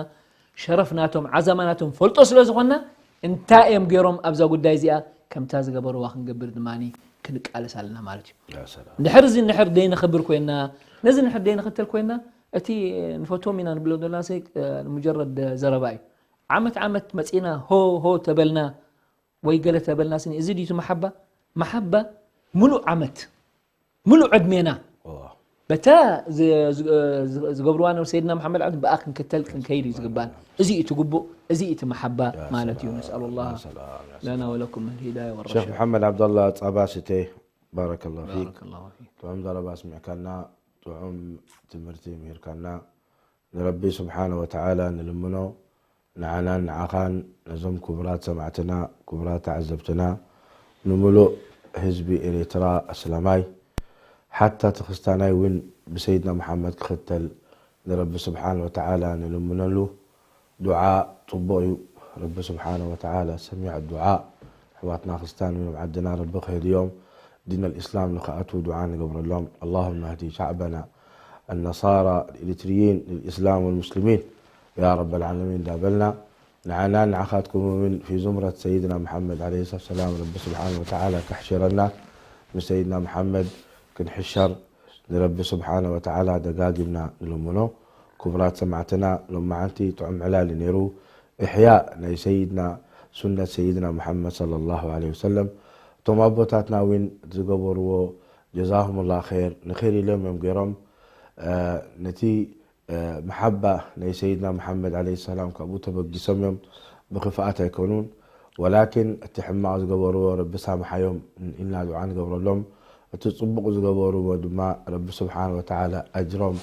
ሸረፍ ናቶም፣ ዓዛማ ናቶም ፈልጦ ስለ ዝኾንና፣ እንታይ እዮም ገይሮም ኣብዛ ጉዳይ እዚኣ ከምታ ዝገበርዋ ክንገብር ድማኒ ክንቃለስ ኣለና ማለት እዩ። ያ ሰላም። እንድሕር እዚ እንድሕር ደይነኽብር ኮይና፣ ነዚ እንድሕር ደይንኽተል ኮይና፣ እቲ ንፈትዎም ኢና ንብሎ ዘለና ሰይ-፣ ሙጀረድ ዘረባ እዩ። ዓመት ዓመት መጺና ሆ ሆ ተበልና ወይ ገለ ተበልና ስኒ፣ እዚ ድዩ እቲ መሓባ? መሓባ ምሉእ ዓመት፣ ምሉእ ዕድሜና በታ ዝ-፣ ዝ-፣ ዝ-፣ ዝገብርዋ ነበሩ ሰይድና መሓመድ ዓብዲ ብኣ ክንክተል ክንከይድ እዩ ዝግባን። እዚ እዩ እቲ ግቡእ፣ እዚ እዩ እቲ መሓባ ያ ማለት እዩ። ሰላም፣ ነስኣሉ ላህ ያ ሰላም፣ ያ ለና ሰላም። ወለኩም ልሂዳያ ሸኽ ወረሻድ። መሓመድ ዓብደላ ጸባ ስተ፣ ባረከላሁ ፊክ። ባረከላሁ ፊክ። ጥዑም ዘረባ ኣስሚዕካና፣ ጥዑም ትምህርቲ ምሂርካና። ንረቢ ስብሓነ ወተዓላ ንልምኖ፣ ንዓናን ንዓኻን፣ ነዞም ክቡራት ሰማዕትና፣ ክቡራት ተዓዘብትና፣ ንምሉእ ህዝቢ ኤርትራ ኣስላማይ፣ ሓታ እቲ ክርስታናይ እውን ብሰይድና መሓመድ ክኽተል ንረቢ ስብሓነ ወተዓላ ንልምነሉ። ዱዓ ጽቡቕ እዩ። ረቢ ስብሓነ ወተዓላ ሰሚዕ ዱዓ። ኣሕዋትና ክርስታን እዮም፣ ዓድና ረቢ ክህድዮም፣ ዲን ኣልእስላም ንኽኣትዉ ዱዓ ንገብረሎም። اللهم اهد شعبنا النصارى الإريتريين للإسلام والمسلمين يا رب العالمين እንዳበልና፣ ንዓናን ንዓኻትኩም እውን في زمرة سيدنا محمد عليه الصلاة والسلام ረቢ ስብሓነ ወተዓላ ከሕሽረና፣ ምስ ሰይድና መሓመድ ክንሕሸር ንረቢ ስብሓነ ወተዓላ ደጋጊምና ንልምኖ። ክቡራት ሰማዕትና፣ ሎማዓንቲ ጥዑም ዕላል እዩ ነይሩ። ኢሕያእ ናይ ሰይድና፣ ሱነት ሰይድና ሙሓመድ ሰለላሁ ዐለይሂ ወሰለም። እቶም ኣቦታትና እውን ዝገበርዎ ጀዛሁሙላህ ኸይር፣ ንኸይር ኢሎም እዮም ገይሮም። እ፣ ነቲ፣ እ፣ መሓባ ናይ ሰይድና ሙሓመድ ዐለይሂ ሰላም ካብኡ ተበጊሶም እዮም፣ ብኽፍኣት ኣይኮኑን። ወላኪን እቲ ሕማቕ ዝገበርዎ ረቢ ሳምሓዮም ኢልና ዱዓ ንገብረሎም። እቲ ጽቡቕ ዝገበርዎ ድማ ረቢ ስብሓነ ወተዓላ ኣጅሮም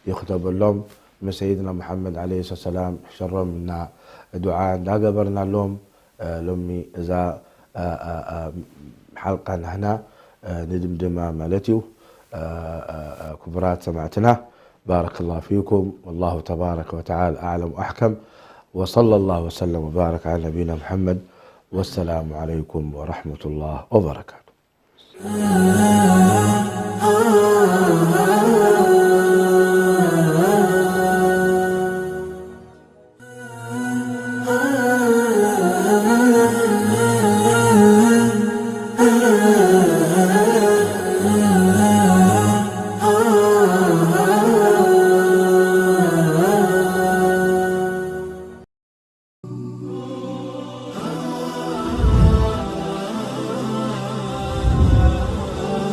ይኽተበሎም። ምስ ሰይድና ሙሓመድ ዐለይሂ ሰላም ሕሸሮም እና ዱዓ እንዳገበርናሎም፣ እ፣ ሎሚ እዛ፣ እ፣ እ፣ እ፣ ሓልቃ ናህና፣ እ፣ ንድምድማ ማለት እዩ። እ፣ እ፣ እ፣ ክቡራት ሰማዕትና፣ ባረከላሁ ፊኩም። ወላሁ ተባረከ ወተዓላ ኣዕለም ወኣሕከም። ወሰለላሁ ወሰለም ወባረከ ዐላ ነቢይና ሙሐመድ። ወሰላሙ ዐለይኩም ወረሕመቱላህ ወበረካቱ።